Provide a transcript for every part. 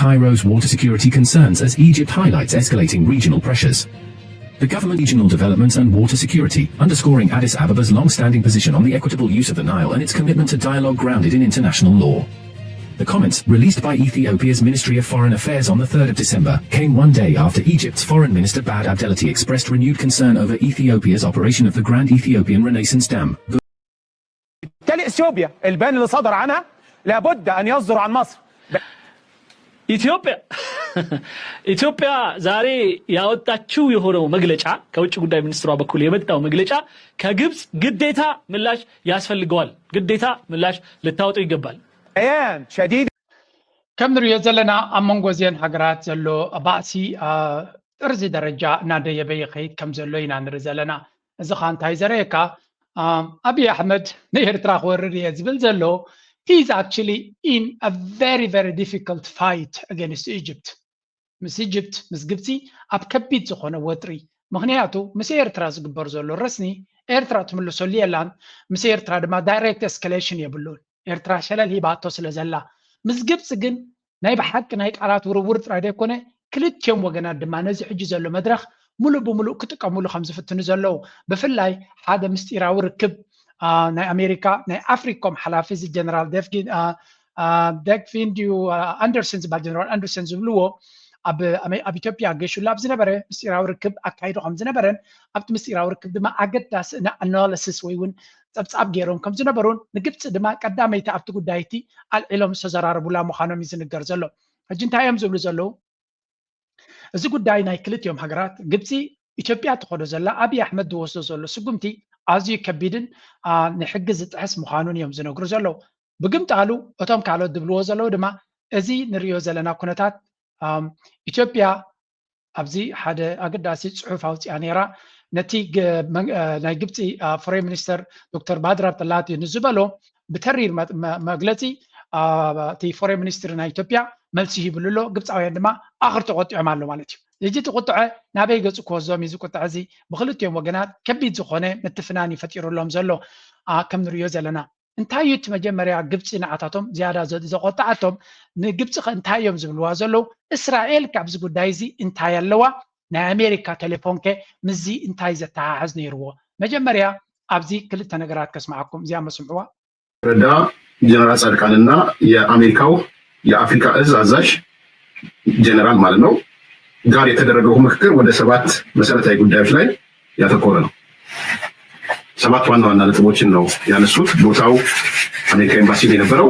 Cairo's water security concerns as Egypt highlights escalating regional pressures. The government regional developments and water security, underscoring Addis Abeba's long-standing position on the equitable use of the Nile and its commitment to dialogue grounded in international law. The comments, released by Ethiopia's Ministry of Foreign Affairs on the third of December, came one day after Egypt's Foreign Minister Bad Abdelati expressed renewed concern over Ethiopia's operation of the Grand Ethiopian Renaissance Dam. بالتالي اثيوبيا البيان اللي صدر عنها لابد ان يصدر عن مصر. ኢትዮጵያ ኢትዮጵያ ዛሬ ያወጣችው የሆነው መግለጫ፣ ከውጭ ጉዳይ ሚኒስትሯ በኩል የመጣው መግለጫ ከግብፅ ግዴታ ምላሽ ያስፈልገዋል። ግዴታ ምላሽ ልታወጡ ይገባል። بيان شديد ከም ንሪኦ ዘለና ኣብ መንጎ እዚአን ሃገራት ዘሎ ባእሲ ጥርዚ ደረጃ እናደየበ ይኸይድ ከም ዘሎ ኢና ንርኢ ዘለና። እዚ ኸ እንታይ ዘርእየካ? ኣብይ ኣሕመድ ንኤርትራ ክወርር እየ ዝብል ዘሎ is actually in a very very difficult fight against Egypt. ምስ ኢጅፕት ምስ ግብፂ ኣብ ከቢድ ዝኾነ ወጥሪ። ምኽንያቱ ምስ ኤርትራ ዝግበር ዘሎ ረስኒ ኤርትራ ትምልሰሉ የላን። ምስ ኤርትራ ድማ direct escalation የብሉን። ኤርትራ ሸለል ሂባቶ ስለ ዘላ። ምስ ግብፂ ግን ናይ ብሓቂ ናይ ቃላት ውርውር ጥራይ ዘይኮነ ክልቲኦም ወገናት ድማ ነዚ ሕጂ ዘሎ መድረኽ ሙሉእ ብሙሉእ ክጥቀሙሉ ከም ዝፍትኑ ዘለዉ። ብፍላይ ሓደ ምስጢራዊ ርክብ ናይ ኣሜሪካ ናይ ኣፍሪኮም ሓላፊ እዚ ጀነራል ደፍጊን ደግፊን ድዩ ኣንደርሰን ዝበሃል ጀነራል ኣንደርሰን ዝብልዎ ኣብ ኢትዮጵያ ገሹላ ኣብ ዝነበረ ምስጢራዊ ርክብ ኣካይዱ ከም ዝነበረን ኣብቲ ምስጢራዊ ርክብ ድማ ኣገዳሲ ኣናሊሲስ ወይ እውን ፀብፃብ ገይሮም ከም ዝነበሩን ንግብፂ ድማ ቀዳመይቲ ኣብቲ ጉዳይ እቲ ኣልዒሎም ዝተዘራረቡላ ምዃኖም እዩ ዝንገር ዘሎ። ሕጂ እንታይ እዮም ዝብሉ ዘለዉ? እዚ ጉዳይ ናይ ክልቲኦም ሃገራት ግብፂ ኢትዮጵያ ትኸዶ ዘላ ኣብይ ኣሕመድ ዝወስዶ ዘሎ ስጉምቲ ኣዝዩ ከቢድን ንሕጊ ዝጥሕስ ምዃኑን እዮም ዝነግሩ ዘለዉ። ብግምጣሉ እቶም ካልኦት ዝብልዎ ዘለዉ ድማ እዚ ንሪኦ ዘለና ኩነታት ኢትዮጵያ ኣብዚ ሓደ ኣገዳሲ ፅሑፍ ኣውፅኣ ነይራ። ነቲ ናይ ግብፂ ፎሬን ሚኒስተር ዶክተር ባድር ኣብደላቲ ንዝበሎ ብተሪር መግለፂ እቲ ፎሬን ሚኒስትሪ ናይ ኢትዮጵያ መልሲ ሂብሉ ኣሎ። ግብፃውያን ድማ ኣኽር ተቆጢዖም ኣሎ ማለት እዩ። ሕጂ እቲ ቁጥዐ ናበይ ገፁ ክወስዶም እዩ? እዚ ቁጥዐ እዚ ብክልቲኦም ወገናት ከቢድ ዝኾነ ምትፍናን እዩ ፈጢሩሎም ዘሎ። ከም ንሪኦ ዘለና እንታይ እዩ እቲ መጀመርያ ግብፂ ንዓታቶም ዝያዳ ዘቆጣዓቶም? ንግብፂ ከ እንታይ እዮም ዝብልዋ ዘለዉ? እስራኤል ከ ኣብዚ ጉዳይ እዚ እንታይ ኣለዋ? ናይ ኣሜሪካ ቴሌፎን ከ ምስዚ እንታይ ዘተሓሕዝ ነይርዎ? መጀመርያ ኣብዚ ክልተ ነገራት ከስምዓኩም፣ እዚኣ መስምዕዋ። ረዳ፣ ጀነራል ጻድቃንና የአሜሪካው የአፍሪካ እዝ አዛዥ ጀነራል ማለት ነው ጋር የተደረገው ምክክር ወደ ሰባት መሰረታዊ ጉዳዮች ላይ ያተኮረ ነው። ሰባት ዋና ዋና ነጥቦችን ነው ያነሱት። ቦታው አሜሪካ ኤምባሲ ነው የነበረው።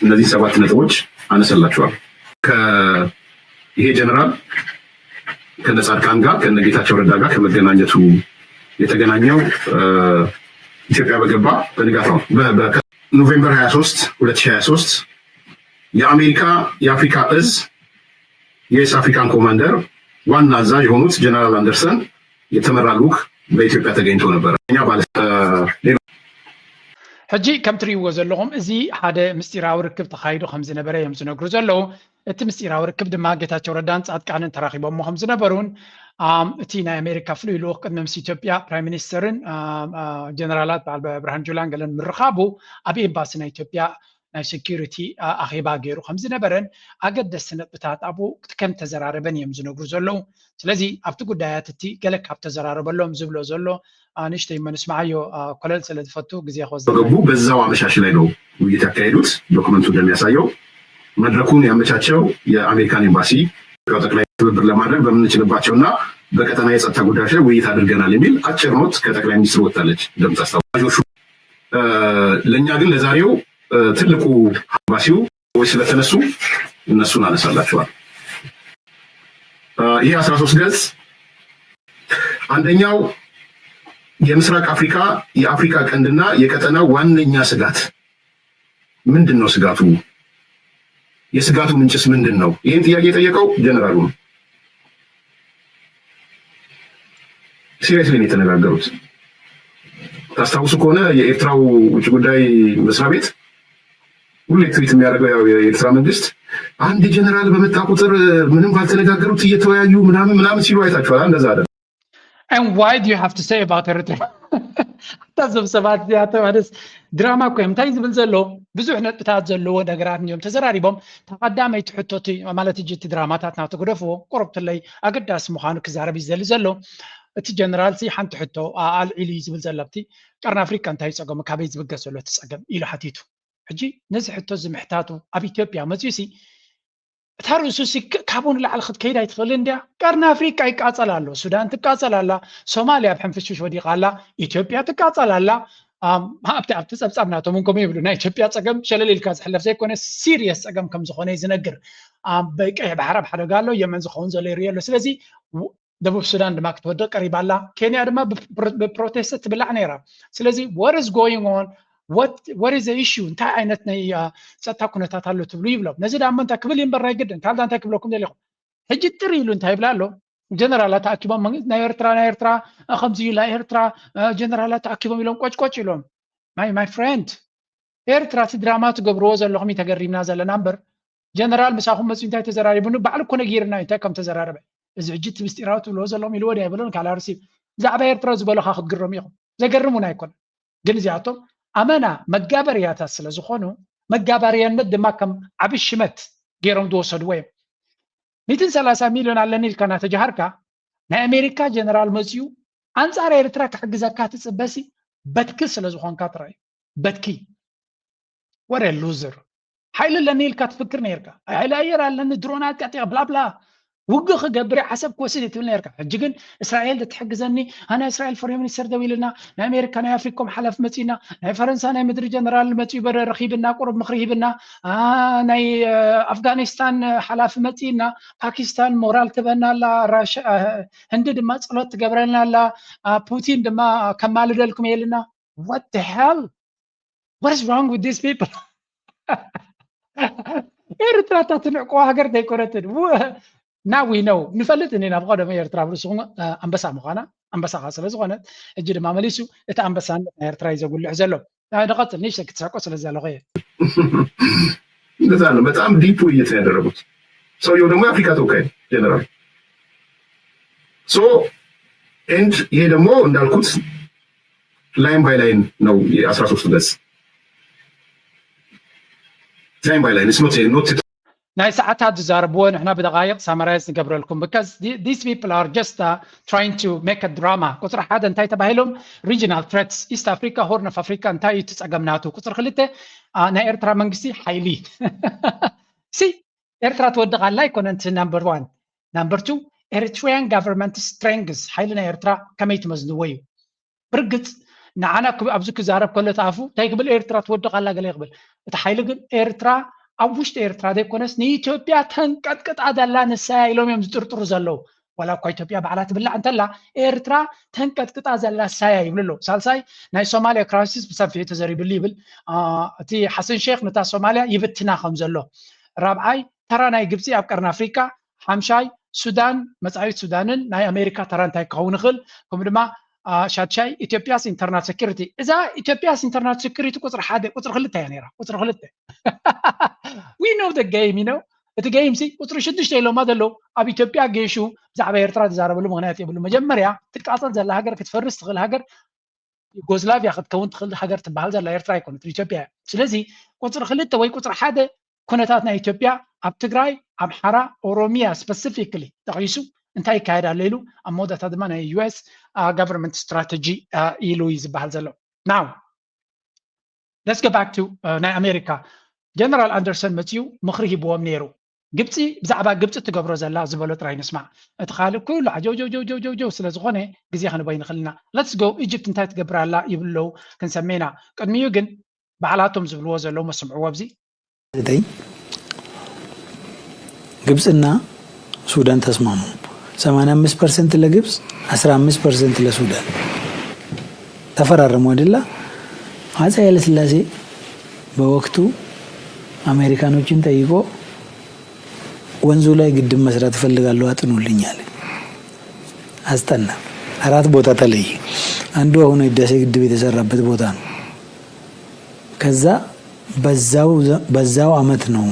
እነዚህ ሰባት ነጥቦች አነሰላችኋል። ይሄ ጀነራል ከነ ጻድቃን ጋር ከነ ጌታቸው ረዳ ጋር ከመገናኘቱ የተገናኘው ኢትዮጵያ በገባ በንጋታው ኖቬምበር ሀያ ሶስት ሁለት ሺህ ሀያ ሶስት የአሜሪካ የአፍሪካ እዝ የኤስት አፍሪካን ኮማንደር ዋና አዛዥ የሆኑት ጀነራል አንደርሰን የተመራ ልዑክ በኢትዮጵያ ተገኝቶ ነበረ። እኛ ባለ ሕጂ ከም ትርእይዎ ዘለኹም እዚ ሓደ ምስጢራዊ ርክብ ተኻይዱ ከም ዝነበረ እዮም ዝነግሩ ዘለዉ። እቲ ምስጢራዊ ርክብ ድማ ጌታቸው ረዳን ጻድቃንን ተራኺቦሞ ከም ዝነበሩን እቲ ናይ ኣሜሪካ ፍሉይ ልኡኽ ቅድሚ ምስ ኢትዮጵያ ፕራይም ሚኒስተርን ጀነራላት በዓል ብርሃን ጁላን ገለን ምርኻቡ ኣብ ኤምባሲ ናይ ኢትዮጵያ ናይ ሴኪሪቲ ኣኼባ ገይሩ ከም ዝነበረን ኣገደስቲ ነጥብታት ኣብኡ ከም ተዘራረበን እዮም ዝነግሩ ዘለዉ። ስለዚ ኣብቲ ጉዳያት እቲ ገለ ካብ ተዘራረበሎም ዝብሎ ዘሎ ንእሽተይ እሞ ንስምዓዮ። ኮለል ስለ ዝፈቱ ግዜ ክወስድ በገቡ በዛው አመሻሽ ላይ ነው ውይይት ያካሄዱት። ዶክመንቱ እንደሚያሳየው መድረኩን ያመቻቸው የአሜሪካን ኤምባሲ ከጠቅላይ ትብብር ለማድረግ በምንችልባቸውና በቀጠና የጸጥታ ጉዳዮች ላይ ውይይት አድርገናል የሚል አጭር ኖት ከጠቅላይ ሚኒስትሩ ወጥታለች። እንደምታስታውሱ ለእኛ ግን ለዛሬው ትልቁ ኤምባሲው ሰዎች ስለተነሱ እነሱን አነሳላችኋል። ይህ አስራ ሶስት ገጽ አንደኛው የምስራቅ አፍሪካ የአፍሪካ ቀንድና የቀጠና ዋነኛ ስጋት ምንድን ነው? ስጋቱ የስጋቱ ምንጭስ ምንድን ነው? ይህን ጥያቄ የጠየቀው ጀነራሉ ነው። ሲሪየስሊ ነው የተነጋገሩት። ታስታውሱ ከሆነ የኤርትራው ውጭ ጉዳይ መስሪያ ቤት ሁሌ ትዊት የሚያደርገው ያው የኤርትራ መንግስት አንድ ጀነራል በመጣ ቁጥር ምንም ባልተነጋገሩት እየተወያዩ ምናምን ምናምን ሲሉ አይታችኋል። እንደዛ አይደለም። And why do you have to say about Eritrea? ኣታ እዞም ሰባት እዚኣቶም ኣነስ ድራማ እኮ እዮም። እንታይ ዝብል ዘሎ? ብዙሕ ነጥብታት ዘለዎ ነገራት እዮም ተዘራሪቦም። ተቐዳመይቲ ሕቶ እቲ ማለት ሕጂ እቲ ድራማታት ናቱ ግደፍዎ፣ ቁርብትለይ ኣገዳሲ ምዃኑ ክዛረብ እዩ ዝደሊ ዘሎ። እቲ ጀነራል ሲ ሓንቲ ሕቶ ኣልዒሉ እዩ ዝብል ዘሎ። ኣብቲ ቀርኒ ኣፍሪቃ እንታይ ጸገሙ፣ ካበይ ዝብገስ ዘሎ እቲ ጸገም ኢሉ ሓቲቱ። ሕጂ ነዚ ሕቶ እዚ ምሕታቱ ኣብ ኢትዮጵያ መፅዩ ሲ እታ ርእሱ ሲ ካብኡ ንላዕሊ ክትከይድ ኣይትኽእልን እንድያ። ቀርኒ ኣፍሪቃ ይቃጸል ኣሎ፣ ሱዳን ትቃጸል ኣላ፣ ሶማልያ ኣብ ሕንፍሽፍሽ ወዲቓ ኣላ፣ ኢትዮጵያ ትቃጸል ኣላ። ኣብቲ ኣብቲ ጸብጻብ ናቶም እውን ከምኡ ይብሉ። ናይ ኢትዮጵያ ጸገም ሸለል ኢልካ ዝሕለፍ ዘይኮነ ሲሪየስ ጸገም ከም ዝኾነ እዩ ዝነግር። ኣብ ቀይሕ ባሕሪ ኣብ ሓደጋ ኣሎ፣ የመን ዝኸውን ዘሎ ይርኢ ኣሎ። ስለዚ ደቡብ ሱዳን ድማ ክትወድቕ ቀሪባ ኣላ። ኬንያ ድማ ብፕሮቴስት ትብላዕ ነይራ። ስለዚ what is going on? What is the issue? እንታይ ዓይነት ናይ ጸጥታ ኩነታት ኣሎ ትብሉ ይብሎም። ነዚ ዳሞ እንታይ ክብል እምበር ናይ ግድን ካልዳ እንታይ ክብለኩም ደሊኹም? ሕጂ ጥር ኢሉ እንታይ ይብላ ኣሎ? ጀነራላት ተኣኪቦም ናይ ኤርትራ ናይ ኤርትራ ከምዚ ኢላ ኤርትራ ጀነራላት ተኣኪቦም ኢሎም ቆጭቆጭ ኢሎም። My my friend፣ ኤርትራ እቲ ድራማ ትገብርዎ ዘለኹም እዩ ተገሪምና ዘለና እምበር ጀነራል ምሳኹም መፅዩ እንታይ ተዘራሪቡኒ ባዕሉ እኮ ነጊርና እዩ እንታይ ከም ተዘራረበ። እዚ ሕጂ እቲ ምስጢራዊ ትብልዎ ዘለኹም ኢልዎ ድያ ኣይበሎን ካልኣርሲ ብዛዕባ ኤርትራ ዝበለኻ ክትግረሙ ኢኹም። ዘገርም እውን ኣይኮነ። ግን እዚኣቶም ኣመና መጋበርያታት ስለ ዝኾኑ መጋበርያነት ድማ ከም ዓብዪ ሽመት ገይሮም ዝወሰድዎ እዮም። ሚእትን ሰላሳ ሚልዮን ኣለኒ ኢልካ እናተጃሃርካ ናይ ኣሜሪካ ጀነራል መፅዩ ኣንፃር ኤርትራ ክሕግዘካ ትፅበሲ በትኪ ስለ ዝኾንካ ጥራይ እዩ። በትኪ ወረ ሉዘር ሓይሊ ኣለኒ ኢልካ ትፍክር ነርካ። ሓይሊ ኣየር ኣለኒ ድሮናት ቀጢቕ ብላብላ ውግእ ክገብር ዓሰብ ክወስድ ትብል ነርካ። ሕጂ ግን እስራኤል ትሕግዘኒ ኣነ እስራኤል ፎሬን ሚኒስተር ደው ኢልና ናይ ኣሜሪካ ናይ ኣፍሪኮም ሓላፍ መፂና ናይ ፈረንሳ ናይ ምድሪ ጀነራል መፂኡ በረ ረኺብና ቁሩብ ምኽሪ ሂብና ናይ ኣፍጋኒስታን ሓላፊ መፂና ፓኪስታን ሞራል ትበና ኣላ ህንዲ ድማ ፀሎት ትገብረልና ኣላ ፑቲን ድማ ከማልደልኩም የልና what the hell what is wrong with these people ኤርትራ እታ ትንዕቆ ሃገር ዘይኮነትን now we know ንፈልጥ እኒ ናብ ቀደም ኤርትራ ብርስኹም ኣንበሳ ምዃና ኣንበሳ ከዓ ስለ ዝኾነት ሕጂ ድማ መሊሱ እቲ ኣንበሳነት ናይ ኤርትራ እዩ ዘጉልሕ ዘሎ ንቐፅል ንሽ ክትስሕቆ ስለ ዘለኹ እየ እንደዛ ነው በጣም deep ውይይት ነው ያደረጉት ሰውየው ደግሞ የአፍሪካ ተወካይ ጀነራል so and ይሄ ደግሞ እንዳልኩት line by line ነው የአስራ ሶስቱ ገጽ line by line it's not not ናይ ሰዓታት ዝዛረብዎ ንሕና ብደቃይቕ summarize ንገብረልኩም because these people are just uh, trying to make a drama ቁፅሪ ሓደ እንታይ ተባሂሎም regional threats East Africa Horn of Africa እንታይ እዩ ትፀገም ናቱ ቁፅሪ ክልተ ናይ ኤርትራ መንግስቲ ሓይሊ ሲ ኤርትራ ትወድቕ ኣላ ኣይኮነን number one number two Eritrean government strength ሓይሊ ናይ ኤርትራ ከመይ ትመዝንዎ እዩ ብርግፅ ንዓና ኣብዚ ክዛረብ ከሎ ተኣፉ እንታይ ክብል ኤርትራ ትወድቕ ኣላ ገለ ክብል እቲ ሓይሊ ግን ኤርትራ ኣብ ውሽጢ ኤርትራ ዘይኮነስ ንኢትዮጵያ ተንቀጥቅጣ ዘላ ንሳያ ኢሎም እዮም ዝጥርጥሩ ዘለዉ ዋላ እኳ ኢትዮጵያ ባዕላ ትብላዕ እንተላ ኤርትራ ተንቀጥቅጣ ዘላ ሳያ ይብሉ ኣለዉ ሳልሳይ ናይ ሶማሊያ crisis ብሰፊሑ ተዘሪብሉ ይብል እቲ ሓሰን ሼክ ነታ ሶማሊያ ይብትና ከም ዘሎ ራብዓይ ተራ ናይ ግብፂ ኣብ ቀርኒ ኣፍሪካ ሓምሻይ ሱዳን መፃኢት ሱዳንን ናይ ኣሜሪካ ተራ እንታይ ክኸውን ይኽእል ከምኡ ድማ ሻድሻይ ኢትዮጵያስ internal security እዛ ኢትዮጵያስ internal security ቁፅሪ ሓደ ቁፅሪ ክልተ እያ ነራ ቁፅሪ ክልተ we know the game you know እቲ game ሲ ቁፅሪ ሽዱሽተ ኢሎማ ዘለዉ ኣብ ኢትዮጵያ ጌሹ ብዛዕባ ኤርትራ ዝዛረበሉ ምክንያት የብሉ መጀመርያ ትቃፀል ዘላ ሃገር ክትፈርስ ትኽእል ሃገር ዩጎዝላቪያ ክትከውን ትኽእል ሃገር ትበሃል ዘላ ኤርትራ ኣይኮነት ኢትዮጵያ እያ ስለዚ ቁፅሪ ክልተ ወይ ቁፅሪ ሓደ ኩነታት ናይ ኢትዮጵያ ኣብ ትግራይ ኣምሓራ ኦሮሚያ specifically ጠቒሱ እንታይ ይካየድ ኣሎ ኢሉ ኣብ መወዳእታ ድማ ናይ US government strategy ኢሉ እዩ ዝበሃል ዘሎ now let's go back to ናይ ኣሜሪካ ጀነራል ኣንደርሰን መፅዩ ምኽሪ ሂብዎም ነይሩ ግብፂ ብዛዕባ ግብፂ ትገብሮ ዘላ ዝበሎ ጥራይ ንስማዕ እቲ ካልእ ኩሉ ዓጀውጀውጀውጀውጀው ስለ ዝኾነ ግዜ ክንበይ ንኽእል ኢና let's go ኢጅፕት እንታይ ትገብር ኣላ ይብሉ ኣለዉ ክንሰሜና ቅድሚኡ ግን ባዕላቶም ዝብልዎ ዘለዉ መስምዕዎ ኣብዚ ዘጠኝ ግብፅና ሱዳን ተስማሙ ሰማንያ አምስት ፐርሰንት ለግብፅ አስራ አምስት ፐርሰንት ለሱዳን ተፈራረሙ አይደላ አፄ ኃይለስላሴ በወቅቱ አሜሪካኖችን ጠይቆ ወንዙ ላይ ግድብ መስራት እፈልጋለሁ አጥኑልኝ አለ አስጠና አራት ቦታ ተለየ አንዱ አሁን ህዳሴ ግድብ የተሰራበት ቦታ ነው ከዛ በዛው አመት ነው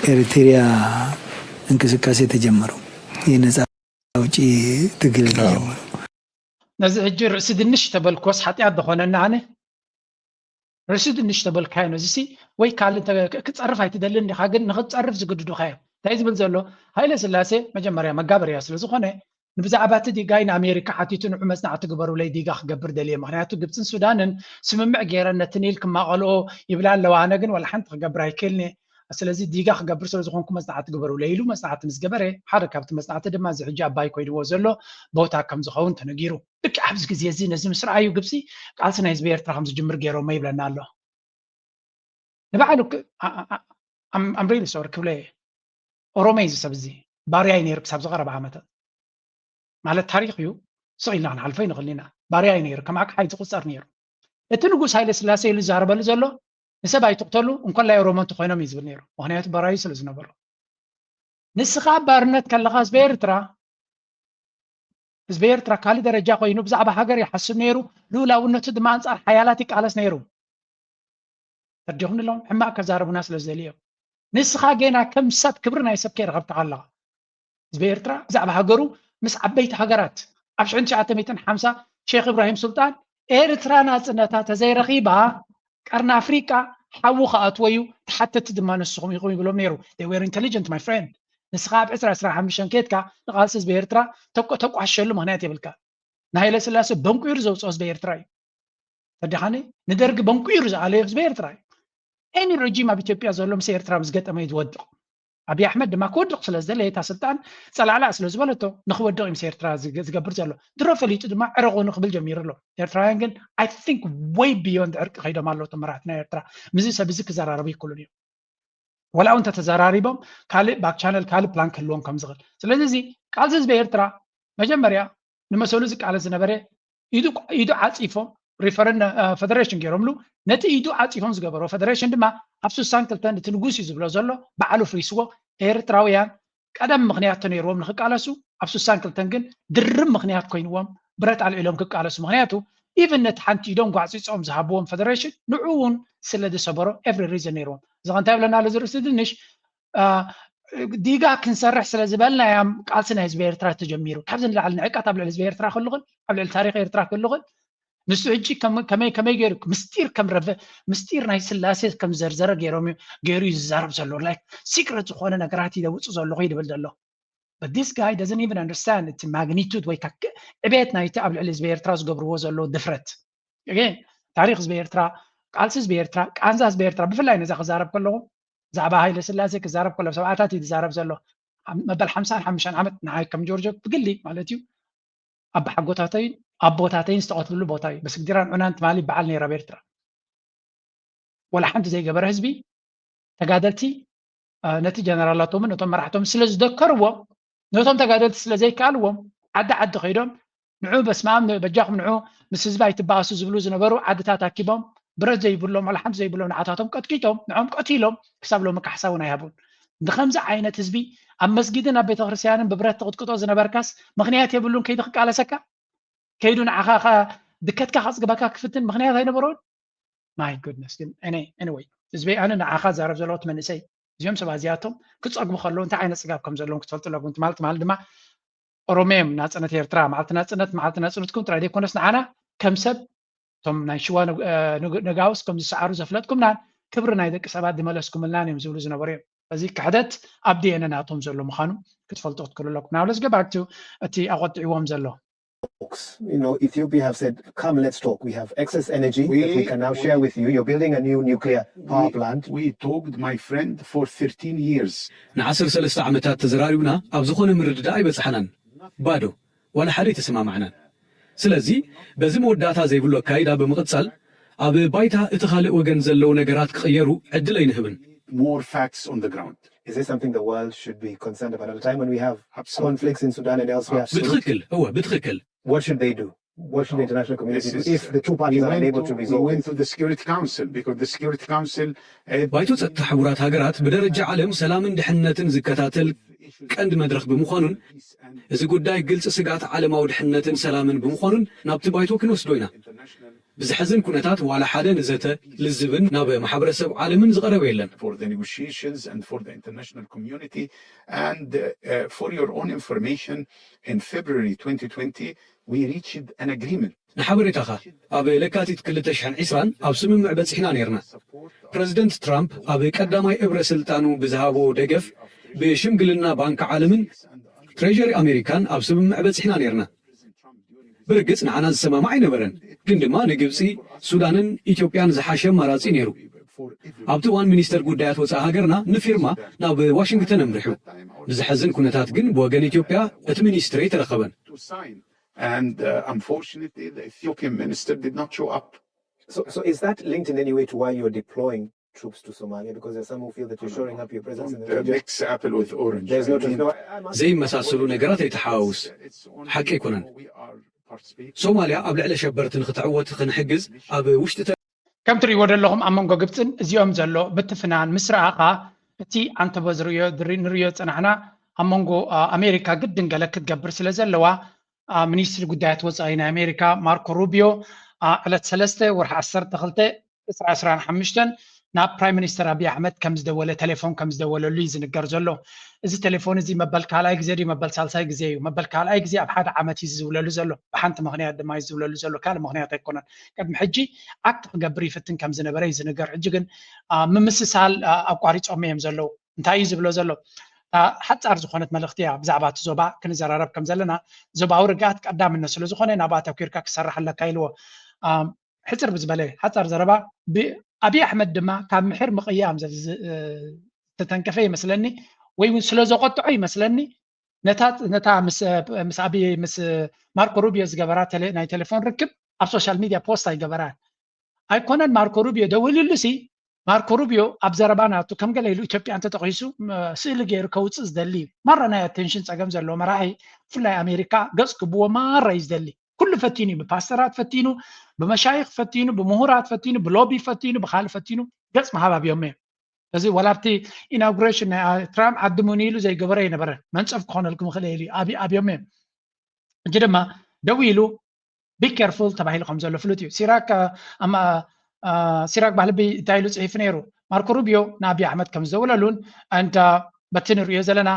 የኤሪትሪያ እንቅስቃሴ የተጀመረው። ነፃ ኣውጪ ትግል ዝጀመሩ። ነዚ ሕጂ ርእሲ ድንሽ ተበልኮስ ሓጢኣት ዝኾነና ኣነ ርእሲ ድንሽ ተበልካዮ ነዚሲ ወይ ካልእ እንተ- ክ- ክጸርፍ ኣይትደልን ዲኻ ግን ንኽትጸርፍ ዝግድዱኻ እዮም እንታይ ዝብል ዘሎ ሃይለ ስላሴ መጀመርያ መጋበርያ ስለ ዝኾነ ብዛዕባ እቲ ዲጋይ ንኣሜሪካ ሓቲቱ ንዑ መጽናዕቲ ግበሩለይ ዲጋ ክገብር ደልየ ምክንያቱ ግብፅን ሱዳንን ስምምዕ ገይረን ነቲ ኒል ክማቐልኦ ይብላ ኣለዋ ኣነ ግን ዋላ ሓንቲ ክገብር ኣይክእልኒ ስለዚ ዲጋ ክገብር ስለ ዝኾንኩ መጽናዕቲ ግበሩለይ ኢሉ መጽናዕቲ ምስ ገበረ ሓደ ካብቲ መጽናዕቲ ድማ እዚ ሕጂ ኣባይ ኮይንዎ ዘሎ ቦታ ከም ዝኸውን ተነጊሩ ልክዕ ኣብዚ ግዜ እዚ ነዚ ምስ ረኣዩ ግብፂ ቃልሲ ናይ ህዝቢ ኤርትራ ከም ዝጅምር ገይሮሞ ይብለና ኣሎ ንባዕሉ I'm really sorry ክብለ እየ ኦሮመይ እዚ ሰብ እዚ ባርያ እዩ ነይሩ ክሳብ ዝቐረበ ዓመታት ማለት ታሪክ እዩ ስቕ ኢልና ክንሓልፎ ይንኽእል ኢና ባርያ እዩ ነይሩ ከም ኣቅሓ እዩ ዝቁፀር ነይሩ እቲ ንጉስ ሃይለ ስላሴ ኢሉ ዝዛረበሉ ዘሎ ንሰብ ኣይትቕተሉ እንኮላይ ኦሮሞ እንተኮይኖም እዩ ዝብል ነይሩ ምክንያቱ ባራዩ ስለ ዝነበሩ ንስኻ ኣብ ባርነት ከለኻ ህዝቢ ኤርትራ ህዝቢ ኤርትራ ካልእ ደረጃ ኮይኑ ብዛዕባ ሃገር ይሓስብ ነይሩ ልኡላውነቱ ድማ ኣንጻር ሓያላት ይቃለስ ነይሩ ተርዲኹም ኣለዎም ሕማቅ ከዛረቡና ስለ ዝደልዮም ንስኻ ጌና ከም ሰብ ክብሪ ናይ ሰብ ከይረኸብካ ኣለኻ ህዝቢ ኤርትራ ብዛዕባ ሃገሩ ምስ ዓበይቲ ሃገራት ኣብ ሽሕን ትሽዓተ ሚእትን ሓምሳ ሼክ ኢብራሂም ሱልጣን ኤርትራ ናጽነታ ተዘይረኺባ ቀርኒ ኣፍሪቃ ሓዊ ክኣትዎ እዩ ተሓተቲ ድማ ንስኹም ኢኹም ይብሎም ነይሩ they were intelligent my friend ንስኻ ኣብ ዕስራ ዕስራ ሓሙሽተ ኬድካ ንቃልሲ ህዝቢ ኤርትራ ተቋሸሉ ምክንያት የብልካ ንሃይለ ስላሴ በንቁይሩ ዘውፅኦ ህዝቢ ኤርትራ እዩ ተደኻኒ ንደርጊ በንቁይሩ ዝኣለዮ ህዝቢ ኤርትራ እዩ any regime ኣብ ኢትዮጵያ ዘሎ ምስ ኤርትራ ምስ ገጠመ እዩ ዝወድቕ ኣብይ ኣሕመድ ድማ ክወድቕ ስለ ዝደለየ እታ ስልጣን ፀላዕላዕ ስለ ዝበለቶ ንክወድቕ እዩ ምስ ኤርትራ ዝገብር ዘሎ ድሮ ፈሊጡ ድማ ዕረቑ ንክብል ጀሚሩ ኣሎ ኤርትራውያን ግን I think way beyond ዕርቂ ከይዶም ኣለዉ እቶም መራሕቲ ናይ ኤርትራ ምስዚ ሰብ እዚ ክዘራረቡ ይክእሉን እዮም ወላ እውን ተተዘራሪቦም ካልእ back channel ካልእ plan ክህልዎም ከም ዝኽእል ስለዚ እዚ ቃልሲ ህዝቢ ኤርትራ መጀመርያ ንመሰሉ ዝቃለስ ዝነበረ ኢዱ ዓፂፎም referendum federation ገይሮምሉ ነቲ ኢዱ ዓፂፎም ዝገበርዎ federation ድማ ኣብ ስሳን ክልተን እቲ ንጉስ እዩ ዝብሎ ዘሎ ባዕሉ ፍሪስዎ ኤርትራውያን ቀደም ምኽንያት ተነይርዎም ንክቃለሱ ኣብ ስሳን ክልተን ግን ድርብ ምኽንያት ኮይንዎም ብረት ኣልዒሎም ክቃለሱ ምኽንያቱ even ነቲ ሓንቲ ኢዶም ጓዕፂፆም ዝሃብዎም federation ንዑ እውን ስለ ዝሰበሮ every reason ነይርዎም እዚ ከ እንታይ ይብለና ኣሎ ዝርእሲ ድንሽ ዲጋ ክንሰርሕ ስለ ዝበልና እያ ቃልሲ ናይ ህዝቢ ኤርትራ ተጀሚሩ ካብዚ ንላዕሊ ንዕቀት ኣብ ልዕሊ ህዝቢ ኤርትራ ክህሉ ክእል ኣብ ልዕሊ ታሪክ ኤርትራ ክህሉ ክእል ንሱ ሕጂ ከመይ ከመይ ገይሩ ምስጢር ከም ረቨ ምስጢር ናይ ስላሴ ከም ዘርዘረ ገይሮም ገይሩ እዩ ዝዛረብ ዘሎ like secret ዝኾነ ነገራት ይደውፅ ዘለኹ ይድብል ዘሎ but this guy doesn't even understand እቲ magnitude ወይ ዕቤት ናይቲ ኣብ ልዕሊ ህዝቢ ኤርትራ ዝገብርዎ ዘለዉ ድፍረት ታሪክ ህዝቢ ኤርትራ ቃልሲ ህዝቢ ኤርትራ ቃንዛ ህዝቢ ኤርትራ ብፍላይ ነዛ ክዛረብ ከለኹ ብዛዕባ ሃይለ ስላሴ ክዛረብ ከሎ ሰብኣታት እዩ ዝዛረብ ዘሎ መበል ሓምሳን ሓሙሽተን ዓመት ንዓይ ከም ጆርጆ ብግሊ ማለት እዩ ኣቦሓጎታተይን ኣቦታተይን ዝተቐትልሉ ቦታ እዩ በስግዲራን ዑናን ትማሊ በዓል ነይራ ኣብ ኤርትራ ወላ ሓንቲ ዘይገበረ ህዝቢ ተጋደልቲ ነቲ ጀነራላቶምን ነቶም መራሕቶም ስለ ዝደከርዎም ነቶም ተጋደልቲ ስለ ዘይከኣልዎም ዓዲ ዓዲ ከይዶም ንዑ በስማም በጃኹም ንዑ ምስ ህዝቢ ኣይትበኣሱ ዝብሉ ዝነበሩ ዓድታት ኣኪቦም ብረት ዘይብሎም ዋላ ሓንቲ ዘይብሎም ንዓታቶም ቀጥቂጦም ንዖም ቀቲሎም ክሳብ ሎሚ ካሕሳ እውን ኣይሃቡን ንከምዚ ዓይነት ህዝቢ ኣብ መስጊድን ኣብ ቤተክርስትያንን ብብረት ትቕጥቅጦ ዝነበርካስ ምኽንያት የብሉን ከይዲ ክቃለሰካ ከይዱ ንዓኻ ድከትካ ከፅግበካ ክፍትን ምኽንያት ኣይነበሮን my goodness ግን anyway ህዝበይ ኣነ ንዓኻ ዛረብ ዘለዎት መንእሰይ እዚኦም ሰባት እዚኣቶም ክፀግቡ ከለዉ እንታይ ዓይነት ፅጋብ ከም ዘለዎም ክትፈልጡ ኣለኩም ትማል ትማል ድማ ኦሮሜም ናፅነት ኤርትራ መዓልቲ ናፅነት መዓልቲ ናፅነትኩም ጥራይ ዘይኮነስ ንዓና ከም ሰብ እቶም ናይ ሽዋ ነጋውስ ከም ዝሰዓሩ ዘፍለጥኩምናን ክብሪ ናይ ደቂ ሰባት ዝመለስኩምልናን እዮም ዝብሉ ዝነበሩ እዮም እዚ ክሕደት ኣብ ዲኤንኤ ናቶም ዘሎ ምዃኑ ክትፈልጡ ክትክእሉ ኣለኩም now let's go back to እቲ ኣቆጢዕዎም ዘሎ talks. You know, Ethiopia have said, come, let's talk. We have excess energy we, that we can now we, share with you. You're building a new nuclear power we, plant. We talked, my friend, for thirteen years. ንዓሰርተ ሰለስተ ዓመታት ተዘራሪብና ኣብ ዝኾነ ምርድዳእ ኣይበጻሕናን። ባዶ ዋላ ሓደ ኣይተሰማማዕናን። ስለዚ በዚ መወዳእታ ዘይብሉ ኣካይዳ ብምቕጻል ኣብ ባይታ እቲ ካልእ ወገን ዘለዉ ነገራት ክቕየሩ ዕድል ኣይንህብን። More facts on the ground. Is this something the world should be concerned about at a time when we have Absolutely. conflicts in Sudan and elsewhere? ብትኽክል እወ ብትኽክል What should they do? What should the international community do if the two parties are unable to resolve this? Council, because the Security Council, eh, ባይቶ ጸጥታ ሕቡራት ሃገራት ብደረጃ ዓለም ሰላምን ድሕነትን ዝከታተል ቀንዲ መድረኽ ብምዃኑን እዚ ጉዳይ ግልፂ ስግኣት ዓለማዊ ድሕነትን ሰላምን ብምዃኑን ናብቲ ባይቶ ክንወስዶ ኢና። ብዘሕዝን ኩነታት ዋላ ሓደ ንዘተ ልዝብን ናብ ማሕበረሰብ ዓለምን ዝቐረበ የለን። for the negotiations and for the international community. And uh, for your own information, in February twenty twenty, we reached an agreement. ንሓበሬታኻ፣ ኣብ ለካቲት ክልተ ሽሕን ዕስራን ኣብ ስምምዕ በፂሕና ነይርና። ፕረዚደንት ትራምፕ ኣብ ቀዳማይ እብረ ስልጣኑ ብዝሃቦ ደገፍ ብሽምግልና ባንክ ዓለምን ትሬጀሪ ኣሜሪካን ኣብ ስምምዕ በፂሕና ነይርና። ብርግፅ ንዓና ዝሰማማዕ ኣይነበረን፣ ግን ድማ ንግብፂ፣ ሱዳንን ኢትዮጵያን ዝሓሸ ኣማራፂ ነይሩ። ኣብቲ እዋን ሚኒስተር ጉዳያት ወፃኢ ሃገርና ንፊርማ ናብ ዋሽንግተን ኣምሪሑ። ብዘሕዝን ኩነታት ግን ብወገን ኢትዮጵያ እቲ ሚኒስትር ኣይተረኸበን። And uh, unfortunately, the Ethiopian minister did not show up. So, so is that linked in any way to why you're deploying troops to Somalia? Because there's some who feel that you're shoring up your presence in the Uh, region. Mix apple with orange. There's no, I mean, there's no. ዘይመሳሰሉ ነገራት ኣይተሓዋውስ። ሓቂ ኣይኮነን። ሶማልያ ኣብ ልዕሊ ሸበርቲ ንክትዕወት ክንሕግዝ ኣብ ውሽጢ ከም ትርእይዎ ዘለኹም ኣብ መንጎ ግብፅን እዚኦም ዘሎ ምትፍናን ምስ ረኣኻ እቲ ኣንተቦ ዝርእዮ ዝርኢ- ንርእዮ ዝፀናሕና ኣብ መንጎ አ፣ ኣሜሪካ ግድን ገለ ክትገብር ስለ ዘለዋ አ፣ ሚኒስትሪ ጉዳያት ወፃኢ ናይ ኣሜሪካ ማርኮ ሩቢዮ አ፣ ዕለት ሰለስተ ወርሒ ዓሰርተ ክልተ ዕስራ ዕስራን ሓሙሽተን ናብ ፕራይም ሚኒስተር ኣብይ ኣሕመድ ከም ዝደወለ ቴሌፎን ከም ዝደወለሉ እዩ ዝንገር ዘሎ። እዚ ቴሌፎን እዚ መበል ካልኣይ ግዜ ድዩ መበል ሳልሳይ ግዜ እዩ? መበል ካልኣይ ግዜ ኣብ ሓደ ዓመት እዩ ዝዝውለሉ ዘሎ። ብሓንቲ ምኽንያት ድማ እዩ ዝዝውለሉ ዘሎ፣ ካልእ ምኽንያት ኣይኮነን። ቅድሚ ሕጂ ኣክት ክገብር ይፍትን ከም ዝነበረ እዩ ዝንገር። ሕጂ ግን አ፣ ምምስሳል አ፣ ኣቋሪጾም እዮም ዘለዉ። እንታይ እዩ ዝብሎ ዘሎ? እታ ሓጻር ዝኾነት መልእኽቲ እያ ብዛዕባ እቲ ዞባ ክንዘራረብ ከም ዘለና። ዞባዊ ርግኣት ቀዳምነት ስለ ዝኾነ ናብኣ ኣተኲርካ ክሰርሕ ኣለካ ኢልዎ። አ፣ ሕጽር ብዝበለ ሓጻር ዘረባ ብ- ኣብይ ኣሕመድ ድማ ካብ ምሕር ምቕያም ዘ- ዝ- ዝተተንከፈ ይመስለኒ፣ ወይ እውን ስለ ዘቆጥዖ ይመስለኒ። ነታ ነታ ምስ ምስ ኣብይ ምስ ማርኮ ሩቢዮ ዝገበራ ቴሌ- ናይ ቴሌፎን ርክብ ኣብ ሶሻል ሚድያ ፖስት ኣይገበራን። ኣይኮነን ማርኮ ሩቢዮ ደዊሉሉ ሲ ማርኮ ሩቢዮ ኣብ ዘረባ ናቱ ከም ገለ ኢሉ ኢትዮጵያ እንተጠቒሱ ም- ስእሊ ገይሩ ከውፅእ ዝደሊ እዩ። ማራ ናይ ኣቴንሽን ፀገም ዘለዎ መራሒ ብፍላይ ኣሜሪካ ገፅ ክብዎ ማራ እዩ ዝደሊ። ኩሉ ፈቲኑ እዩ። ብፓስተራት ፈቲኑ፣ ብመሻይኽ ፈቲኑ፣ ብምሁራት ፈቲኑ፣ ብሎቢ ፈቲኑ፣ ብካልእ ፈቲኑ ገፅ ምሃብ ኣብዮም እዮም። እዚ ዋላ ኣብቲ ኢናጉሬሽን ናይ አ- ትራምፕ ዓድሙኒ ኢሉ ዘይገበረ ኣይነበረን። መንፀፍ ክኾነልኩም ይኽእል እዩ ኢሉ ኣብ ኣብዮም እዮም። ሕጂ ድማ ደው ኢሉ ቢ ኬርፉል ተባሂሉ ከም ዘሎ ፍሉጥ እዩ። ሲራክ አ፣ ኣማ- አ፣ ሲራክ ባህልቢ እንታይ ኢሉ ፅሒፉ ነይሩ? ማርኮ ሩቢዮ ንኣብይ ኣሕመድ ከም ዝደወለሉን and በቲ ንሪኦ ዘለና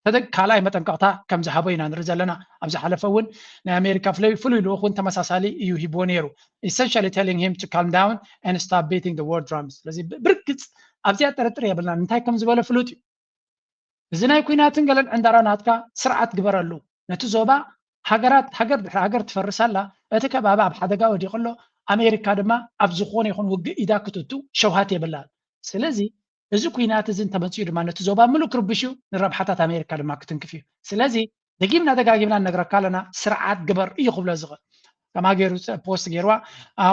ተደ- ካልኣይ መጠንቀቕታ ከም ዝሃቦ ኢና ንርኢ ዘለና። ኣብ ዝሓለፈ እውን ናይ ኣሜሪካ ፍሉይ ፍሉይ ልኡኽ እውን ተመሳሳሊ እዩ ሂብዎ ነይሩ። Essentially telling him to calm down and stop beating the war drums። ስለዚ ብ- ብርግፅ ኣብዚኣ ጥርጥር የብልናን። እንታይ ከም ዝበለ ፍሉጥ እዩ። እዚ ናይ ኩናትን ገለን ዕንደራ ናትካ ስርዓት ግበረሉ። ነቲ ዞባ ሃገራት ሃገር ድሕሪ ሃገር ትፈርስ ኣላ። እቲ ከባቢ ኣብ ሓደጋ ወዲቑ ኣሎ። ኣሜሪካ ድማ ኣብ ዝኾነ ይኹን ውግእ ኢዳ ክትእቱ ሸውሃት የብላን። ስለዚ እዚ ኩናት እዚ እንተመፅኡ ድማ ነቲ ዞባ ምሉእ ክርብሽ እዩ፣ ንረብሓታት ኣሜሪካ ድማ ክትንክፍ እዩ። ስለዚ ደጊምና ደጋጊምና ንነግረካ ኣለና፣ ስርዓት ግበር እዩ ክብሎ ዝኽእል። ከማ ገይሩ ፖስት ገይርዋ።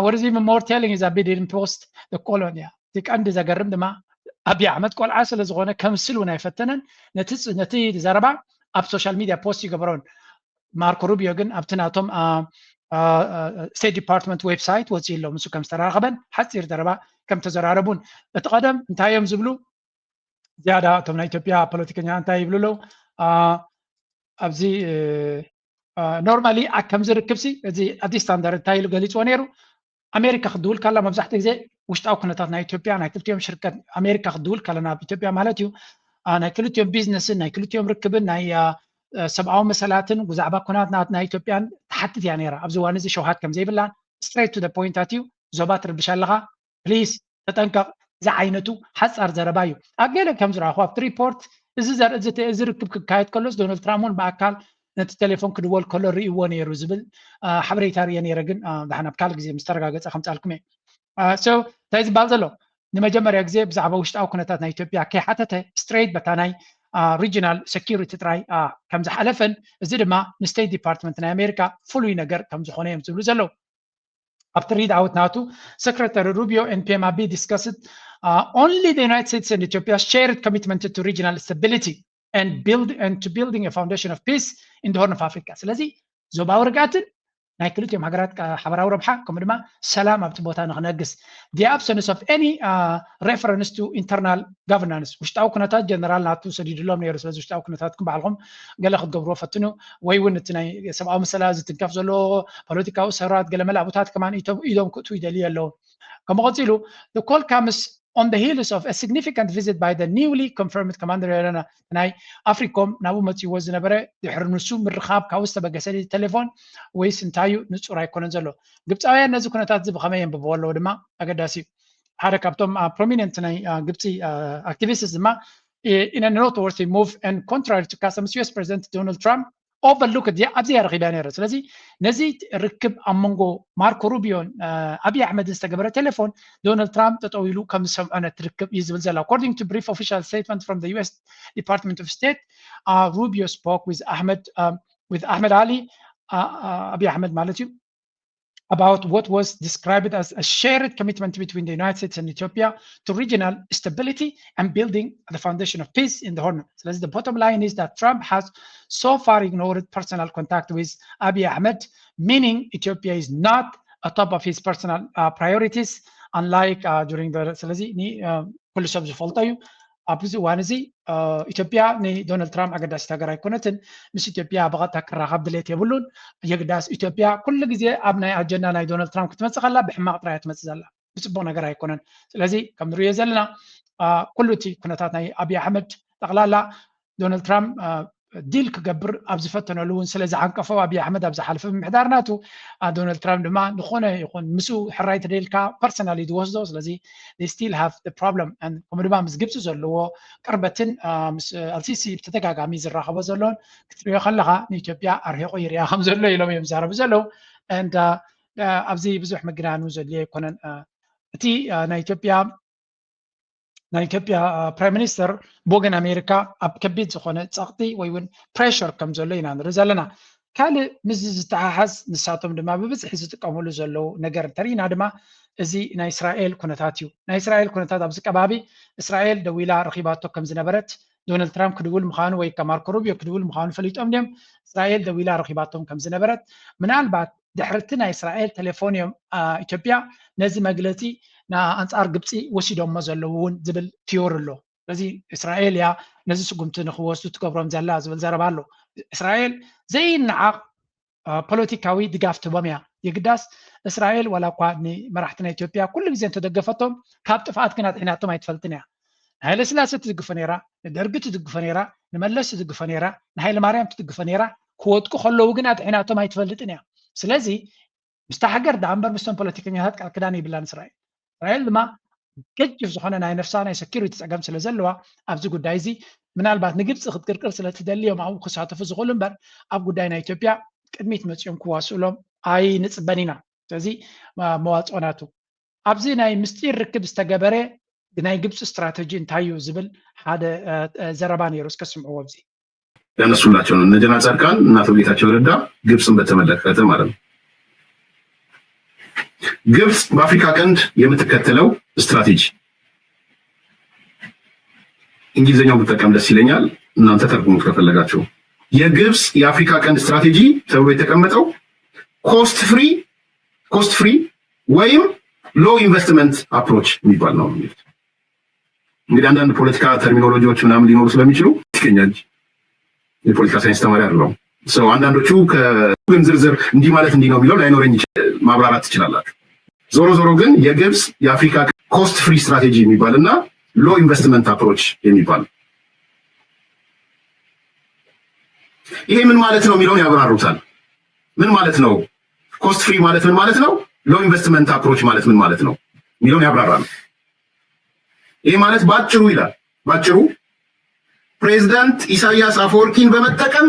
What is even more telling is ኣቢ didn't post the colon እያ። እቲ ቀንዲ ዘገርም ድማ ኣብይ ኣሕመድ ቆልዓ ስለ ዝኾነ ከምስል እውን ኣይፈተነን። ነቲ ፅ- ነቲ ዘረባ ኣብ ሶሻል ሚድያ ፖስት ይገበሮን። ማርኮ ሩቢዮ ግን ኣብቲ ናቶም ስቴት ዲፓርትመንት ዌብሳይት ወፂኡ ኣሎ። ምስ ከም ዝተራኸበን ሓፂር ዘረባ ከም ተዘራረቡን። እቲ ቀደም እንታይ እዮም ዝብሉ? ዝያዳ እቶም ናይ ኢትዮጵያ ፖለቲከኛ እንታይ ይብሉ ኣለዉ? አ፣ ኣብዚ ኖርማሊ ከምዚ ርክብሲ እዚ ኣዲስ ስታንዳርድ እንታይ ኢሉ ገሊፅዎ ነይሩ? ኣሜሪካ ክትድውል ካላ መብዛሕትኡ ግዜ ውሽጣዊ ኩነታት ናይ ኢትዮጵያ ናይ ክልቲኦም ሽርከት ኣሜሪካ ክትድውል ካላ ናብ ኢትዮጵያ ማለት እዩ። አ፣ ናይ ክልቲኦም ቢዝነስን ናይ ክልቲኦም ርክብን ናይ አ፣ ሰብኣዊ መሰላትን ብዛዕባ ኩናት ናይ ኢትዮጵያን ትሓትት እያ ነይራ። ኣብዚ እዋን እዚ ሸውሃት ከም ዘይብላን ስትሬት ቱ ፖይንት ኣትዩ ዞባ ትርብሽ ኣለኻ ፕሊስ ተጠንቀቕ ዝዓይነቱ ሓፃር ዘረባ እዩ። ኣብ ገለ ከም ዝረኣኹ ኣብቲ ሪፖርት እዚ ዘር- እዚ ተ- እዚ ርክብ ክካየድ ከሎስ ዶናልድ ትራምፕ እውን ብኣካል ነቲ ቴሌፎን ክድወል ከሎ ርእይዎ ነይሩ ዝብል አ፣ ሓበሬታ ርእየ ነይረ፣ ግን አ፣ ደሓን ኣብ ካልእ ግዜ ምስ ተረጋገፀ ከምፃልኩም እየ። አ፣ so እንታይ ዝበሃል ዘሎ ንመጀመርያ ግዜ ብዛዕባ ውሽጣዊ ኩነታት ናይ ኢትዮጵያ ከይሓተተ ስትሬት በታ ናይ ሪጂናል ሴኪሪቲ ጥራይ አ፣ ከም ዝሓለፈን እዚ ድማ ንስቴት ዲፓርትመንት ናይ ኣሜሪካ ፍሉይ ነገር ከም ዝኾነ እዮም ዝብሉ ዘለዉ። ኣብቲ ሪድ ኣውት ናቱ Secretary Rubio and P M Abe discussed uh, only the United States and Ethiopia shared commitment to regional stability and build and to building a foundation of peace in the Horn of Africa። ስለዚ ዞባዊ ርግኣትን ናይ ክልቲኦም ሃገራት ሓበራዊ ረብሓ ከምኡ ድማ ሰላም ኣብቲ ቦታ ንክነግስ the absence of any reference to internal governance ውሽጣዊ ኩነታት ጀነራል ናቱ ሰዲድሎም ነይሩ። ስለዚ ውሽጣዊ ኩነታትኩም ባዕልኩም ገለ ክትገብርዎ ፈትኑ፣ ወይ እውን እቲ ናይ ሰብኣዊ መሰላት ዝትንከፍ ዘሎ ፖለቲካዊ ሰራት ገለመለ ኣብታት ከማን ኢዶም ክእትዉ ይደልዩ ኣለዉ። ከምኡ ቀፂሉ the call comes on the heels of a significant visit by the newly confirmed commander ኢለና ናይ ኣፍሪኮም ናብኡ መፅዎ ዝነበረ ድሕሪ ንሱ ምርኻብ ካብኡ ዝተበገሰ ቴሌፎን ወይስ እንታይ እዩ ንፁር ኣይኮነን ዘሎ። ግብፃውያን ነዚ ኩነታት እዚ ብኸመይ የንብብዎ ኣለዎ ድማ ኣገዳሲ እዩ። ሓደ ካብቶም prominent ናይ ግብፂ activists ድማ in a noteworthy move and contrary to customs US President Donald Trump overlooked ኣብዚ እያ ረኺባ ነረ። ስለዚ ነዚ ርክብ ኣብ መንጎ ማርኮ ሩቢዮን ኣብይ ኣሕመድን ዝተገበረ ቴሌፎን ዶናልድ ትራምፕ ጠጠው ኢሉ ከም ዝሰምዖ ነቲ ርክብ እዩ ዝብል ዘሎ። According to brief official statement from the US Department of State, Rubio spoke with Ahmed with Ahmed Ali ኣብይ ኣሕመድ ማለት እዩ about what was described as a shared commitment between the United States and Ethiopia to regional stability and building the foundation of peace in the Horn. ስለዚ the bottom line is that Trump has so far ignored personal contact with Abiy Ahmed, meaning Ethiopia is not a top of his personal uh, priorities, unlike uh, during the ስለዚ ኩሉ ሰብ ዝፈልጦ እዩ። ኣብዚ እዋን እዚ ኢትዮጵያ ንዶናልድ ትራምፕ ኣገዳሲት ሃገር ኣይኮነትን። ምስ ኢትዮጵያ ብቐጥታ ክራኸብ ድሌት የብሉን። የግዳስ ኢትዮጵያ ኩሉ ግዜ ኣብ ናይ ኣጀንዳ ናይ ዶናልድ ትራምፕ ክትመፅእ ከላ ብሕማቕ ጥራይ ትመፅእ ዘላ፣ ብፅቡቅ ነገር ኣይኮነን። ስለዚ ከም ንሪኦ ዘለና ኩሉ እቲ ኩነታት ናይ ኣብይ ኣሕመድ ጠቕላላ ዶናልድ ትራምፕ ዲል ክገብር ኣብ ዝፈተነሉ እውን ስለ ዝዓንቀፎ ኣብይ ኣሕመድ ኣብ ዝሓለፈ ምምሕዳር ናቱ ዶናልድ ትራምፕ ድማ ዝኾነ ይኹን ምስኡ ሕራይ ተደልካ ፐርሰናሊ ዝወስዶ። ስለዚ still have problem። ከምኡ ድማ ምስ ግብፂ ዘለዎ ቅርበትን ምስ ኣልሲሲ ብተደጋጋሚ ዝራኸቦ ዘለውን ክትሪኦ ከለካ ንኢትዮጵያ ኣርሒቑ ይሪኣ ከም ዘሎ ኢሎም እዮም ዝዛረቡ ዘለዉ። ኣብዚ ብዙሕ ምግናኑ ዘድልዮ ኣይኮነን። እቲ ናይ ኢትዮጵያ ናይ ኢትዮጵያ ፕራይም ሚኒስተር ብወገን ኣሜሪካ ኣብ ከቢድ ዝኾነ ፀቕጢ ወይ እውን ፕሬሸር ከም ዘሎ ኢና ንርኢ ዘለና። ካልእ ምስዚ ዝተሓሓዝ ንሳቶም ድማ ብብዝሒ ዝጥቀምሉ ዘለዉ ነገር እንተርኢና ድማ እዚ ናይ እስራኤል ኩነታት እዩ። ናይ እስራኤል ኩነታት ኣብዚ ከባቢ እስራኤል ደዊላ ረኺባቶ ከም ዝነበረት ዶናልድ ትራምፕ ክድውል ምዃኑ ወይ ከማርኮ ሩቢዮ ክድውል ምዃኑ ፈሊጦም ድዮም? እስራኤል ደዊላ ረኺባቶም ከም ዝነበረት ምናልባት ድሕርቲ ናይ እስራኤል ቴሌፎን እዮም ኢትዮጵያ ነዚ መግለፂ ንኣንፃር ግብፂ ወሲዶሞ ዘለዉ እውን ዝብል ቲዮሪ ኣሎ። ስለዚ እስራኤል እያ ነዚ ስጉምቲ ንክወስዱ ትገብሮም ዘላ ዝብል ዘረባ ኣሎ። እስራኤል ዘይነዓቕ ፖለቲካዊ ድጋፍ ትህቦም እያ። የግዳስ እስራኤል ዋላ እኳ ንመራሕቲ ናይ ኢትዮጵያ ኩሉ ግዜ እንተደገፈቶም ካብ ጥፍኣት ግን ኣድሒናቶም ኣይትፈልጥን እያ። ንሃይለስላሴ ትድግፎ ነይራ፣ ንደርጊ ትድግፎ ነይራ፣ ንመለስ ትድግፎ ነይራ፣ ንሃይለ ማርያም ትድግፎ ነይራ። ክወድቁ ከለዉ ግን ኣድሒናቶም ኣይትፈልጥን እያ። ስለዚ ምስታ ሃገር ደኣ እምበር ምስቶም ፖለቲከኛታት ቃል ክዳን ይብላን እስራኤል። እስራኤል ድማ ገጅፍ ዝኾነ ናይ ነፍሳ ናይ ሰኪሪቲ ፀገም ስለ ዘለዋ ኣብዚ ጉዳይ እዚ ምናልባት ንግብፂ ክትቅርቅር ስለ ትደሊ እዮም ኣብኡ ክሳተፉ ዝኽእሉ እምበር ኣብ ጉዳይ ናይ ኢትዮጵያ ቅድሚት መፂኦም ክዋስእሎም ኣይንፅበን ኢና። ስለዚ መዋፅኦ ናቱ ኣብዚ ናይ ምስጢር ርክብ ዝተገበረ ናይ ግብፂ ስትራተጂ እንታይ እዩ ዝብል ሓደ ዘረባ ነይሩ። እስከ ስምዕዎ ኣብዚ ያነሱላቸው ነው። እነ ጀነራል ጻድቃን እና አቶ ጌታቸው ረዳ ግብፅን በተመለከተ ማለት ነው። ግብፅ በአፍሪካ ቀንድ የምትከተለው ስትራቴጂ እንግሊዝኛው ብጠቀም ደስ ይለኛል፣ እናንተ ተርጉሙት ከፈለጋችሁ። የግብፅ የአፍሪካ ቀንድ ስትራቴጂ ተብሎ የተቀመጠው cost free cost free ወይም low investment approach የሚባል ነው የሚሉት። እንግዲህ አንዳንድ ፖለቲካ ተርሚኖሎጂዎች ምናምን ሊኖሩ ስለሚችሉ ይገኛል። የፖለቲካ ሳይንስ ተማሪ አይደለሁም። ሰው አንዳንዶቹ ግን ዝርዝር እንዲህ ማለት እንዲህ ነው የሚለው ላይኖረኝ ማብራራት ትችላላችሁ። ዞሮ ዞሮ ግን የግብፅ የአፍሪካ cost free strategy የሚባል እና low investment approach የሚባል ይሄ ምን ማለት ነው የሚለውን ያብራሩታል። ምን ማለት ነው cost free ማለት ምን ማለት ነው? Low investment approach ማለት ምን ማለት ነው የሚለውን ያብራራሉ። ይህ ማለት ባጭሩ ይላል፣ ባጭሩ ፕሬዝዳንት ኢሳያስ አፈወርቂን በመጠቀም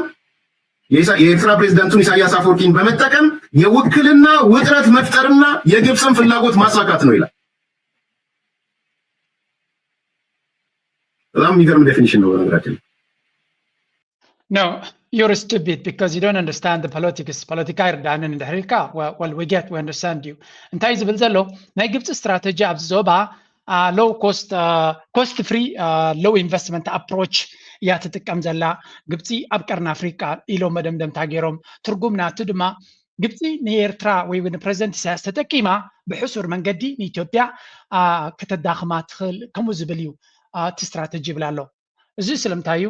የኤርትራ ፕሬዝዳንቱን ኢሳያስ አፈወርቂን በመጠቀም የውክልና ውጥረት መፍጠርና የግብፅን ፍላጎት ማሳካት ነው ይላል። በጣም የሚገርም ዴፊኒሽን ነው በነገራችን። No, you're stupid because you don't understand the politics. ፖለቲካ ይርዳንን እንድሕር ኢልካ well we get we understand you። እንታይ ዝብል ዘሎ ናይ ግብፂ ስትራተጂ ኣብዚ ዞባ low cost cost free low investment approach እያ ትጥቀም ዘላ ግብፂ ኣብ ቀርኒ ኣፍሪቃ ኢሎም መደምደምታ ገይሮም። ትርጉም ናቱ ድማ ግብፂ ንኤርትራ ወይ ንፕረዚደንት ኢሳያስ ተጠቂማ ብሕሱር መንገዲ ንኢትዮጵያ ከተዳኽማ ትኽእል ከምኡ ዝብል እዩ እቲ ስትራተጂ ይብል ኣሎ። እዚ ስለምንታይ እዩ?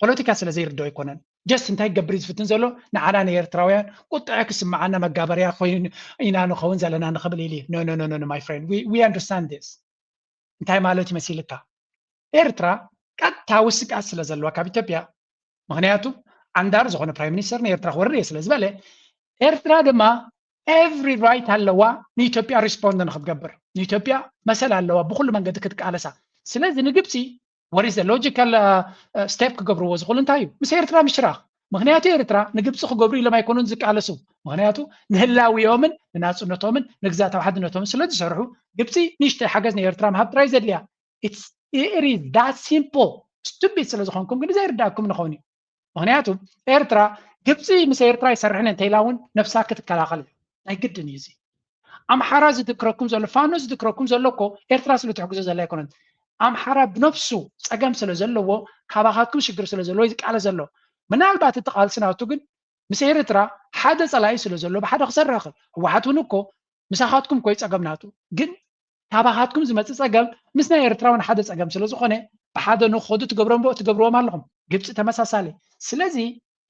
ፖለቲካ ስለ ዘይርድኦ ኣይኮነን። ጀስት እንታይ ክገብር እዩ ዝፍትን ዘሎ? ንዓና ንኤርትራውያን ቁጥዐ ክስምዓና መጋበርያ ኮይኑ ኢና ንኸውን ዘለና ንኽብል ኢሉ እዩ። No, no, no, no, no, my friend, we, we understand this. እንታይ ማለት ይመሲልካ? ኤርትራ ቀጥታዊ ስግኣት ስለ ዘለዋ ካብ ኢትዮጵያ፣ ምክንያቱ ዓንዳር ዝኾነ ፕራይም ሚኒስተር ንኤርትራ ክወርር እየ ስለ ዝበለ፣ ኤርትራ ድማ every right ኣለዋ ንኢትዮጵያ ሪስፖንድ ንክትገብር። ንኢትዮጵያ መሰል ኣለዋ ብኩሉ መንገዲ ክትቃለሳ። ስለዚ ንግብፂ what is the logical step ክገብርዎ ዝኽእሉ እንታይ እዩ? ምስ ኤርትራ ምሽራኽ። ምክንያቱ ኤርትራ ንግብፂ ክገብሩ ኢሎም ኣይኮኑን ዝቃለሱ። ምክንያቱ ንህላዊኦምን ንናፅነቶምን ንግዛታዊ ሓድነቶምን ስለ ዝሰርሑ ግብፂ ንእሽተይ ሓገዝ ንኤርትራ ምሃብ ጥራይ ዘድልያ። It's, it is that simple. Stupid ስለ ዝኾንኩም ግን ዘይርዳእኩም ንኸውን እዩ። ምክንያቱ ኤርትራ ግብፂ ምስ ኤርትራ ይሰርሕን እንተኢላ እውን ነብሳ ክትከላኸል እዩ። ናይ ግድን እዩ እዚ። ኣምሓራ ዝድክረኩም ዘሎ፣ ፋኖ ዝድክረኩም ዘሎ እኮ ኤርትራ ስለ ትሕግዞ ዘላ ኣይኮነን። ኣምሓራ ብነብሱ ፀገም ስለ ዘለዎ ካባኻትኩም ሽግር ስለ ዘለዎ እዩ ዝቃለስ ዘሎ። ምናልባት እቲ ቃልሲ ናቱ ግን ምስ ኤርትራ ሓደ ፀላኢ ስለ ዘሎ ብሓደ ክሰርሕ ይኽእል። ህወሓት እውን እኮ ምሳኻትኩም እኮ እዩ ፀገም ናቱ። ግን ካባኻትኩም ዝመፅእ ፀገም ምስ ናይ ኤርትራ እውን ሓደ ፀገም ስለ ዝኾነ ብሓደ ንክኸዱ ትገብሮም ትገብርዎም ኣለኹም። ግብፂ ተመሳሳሊ። ስለዚ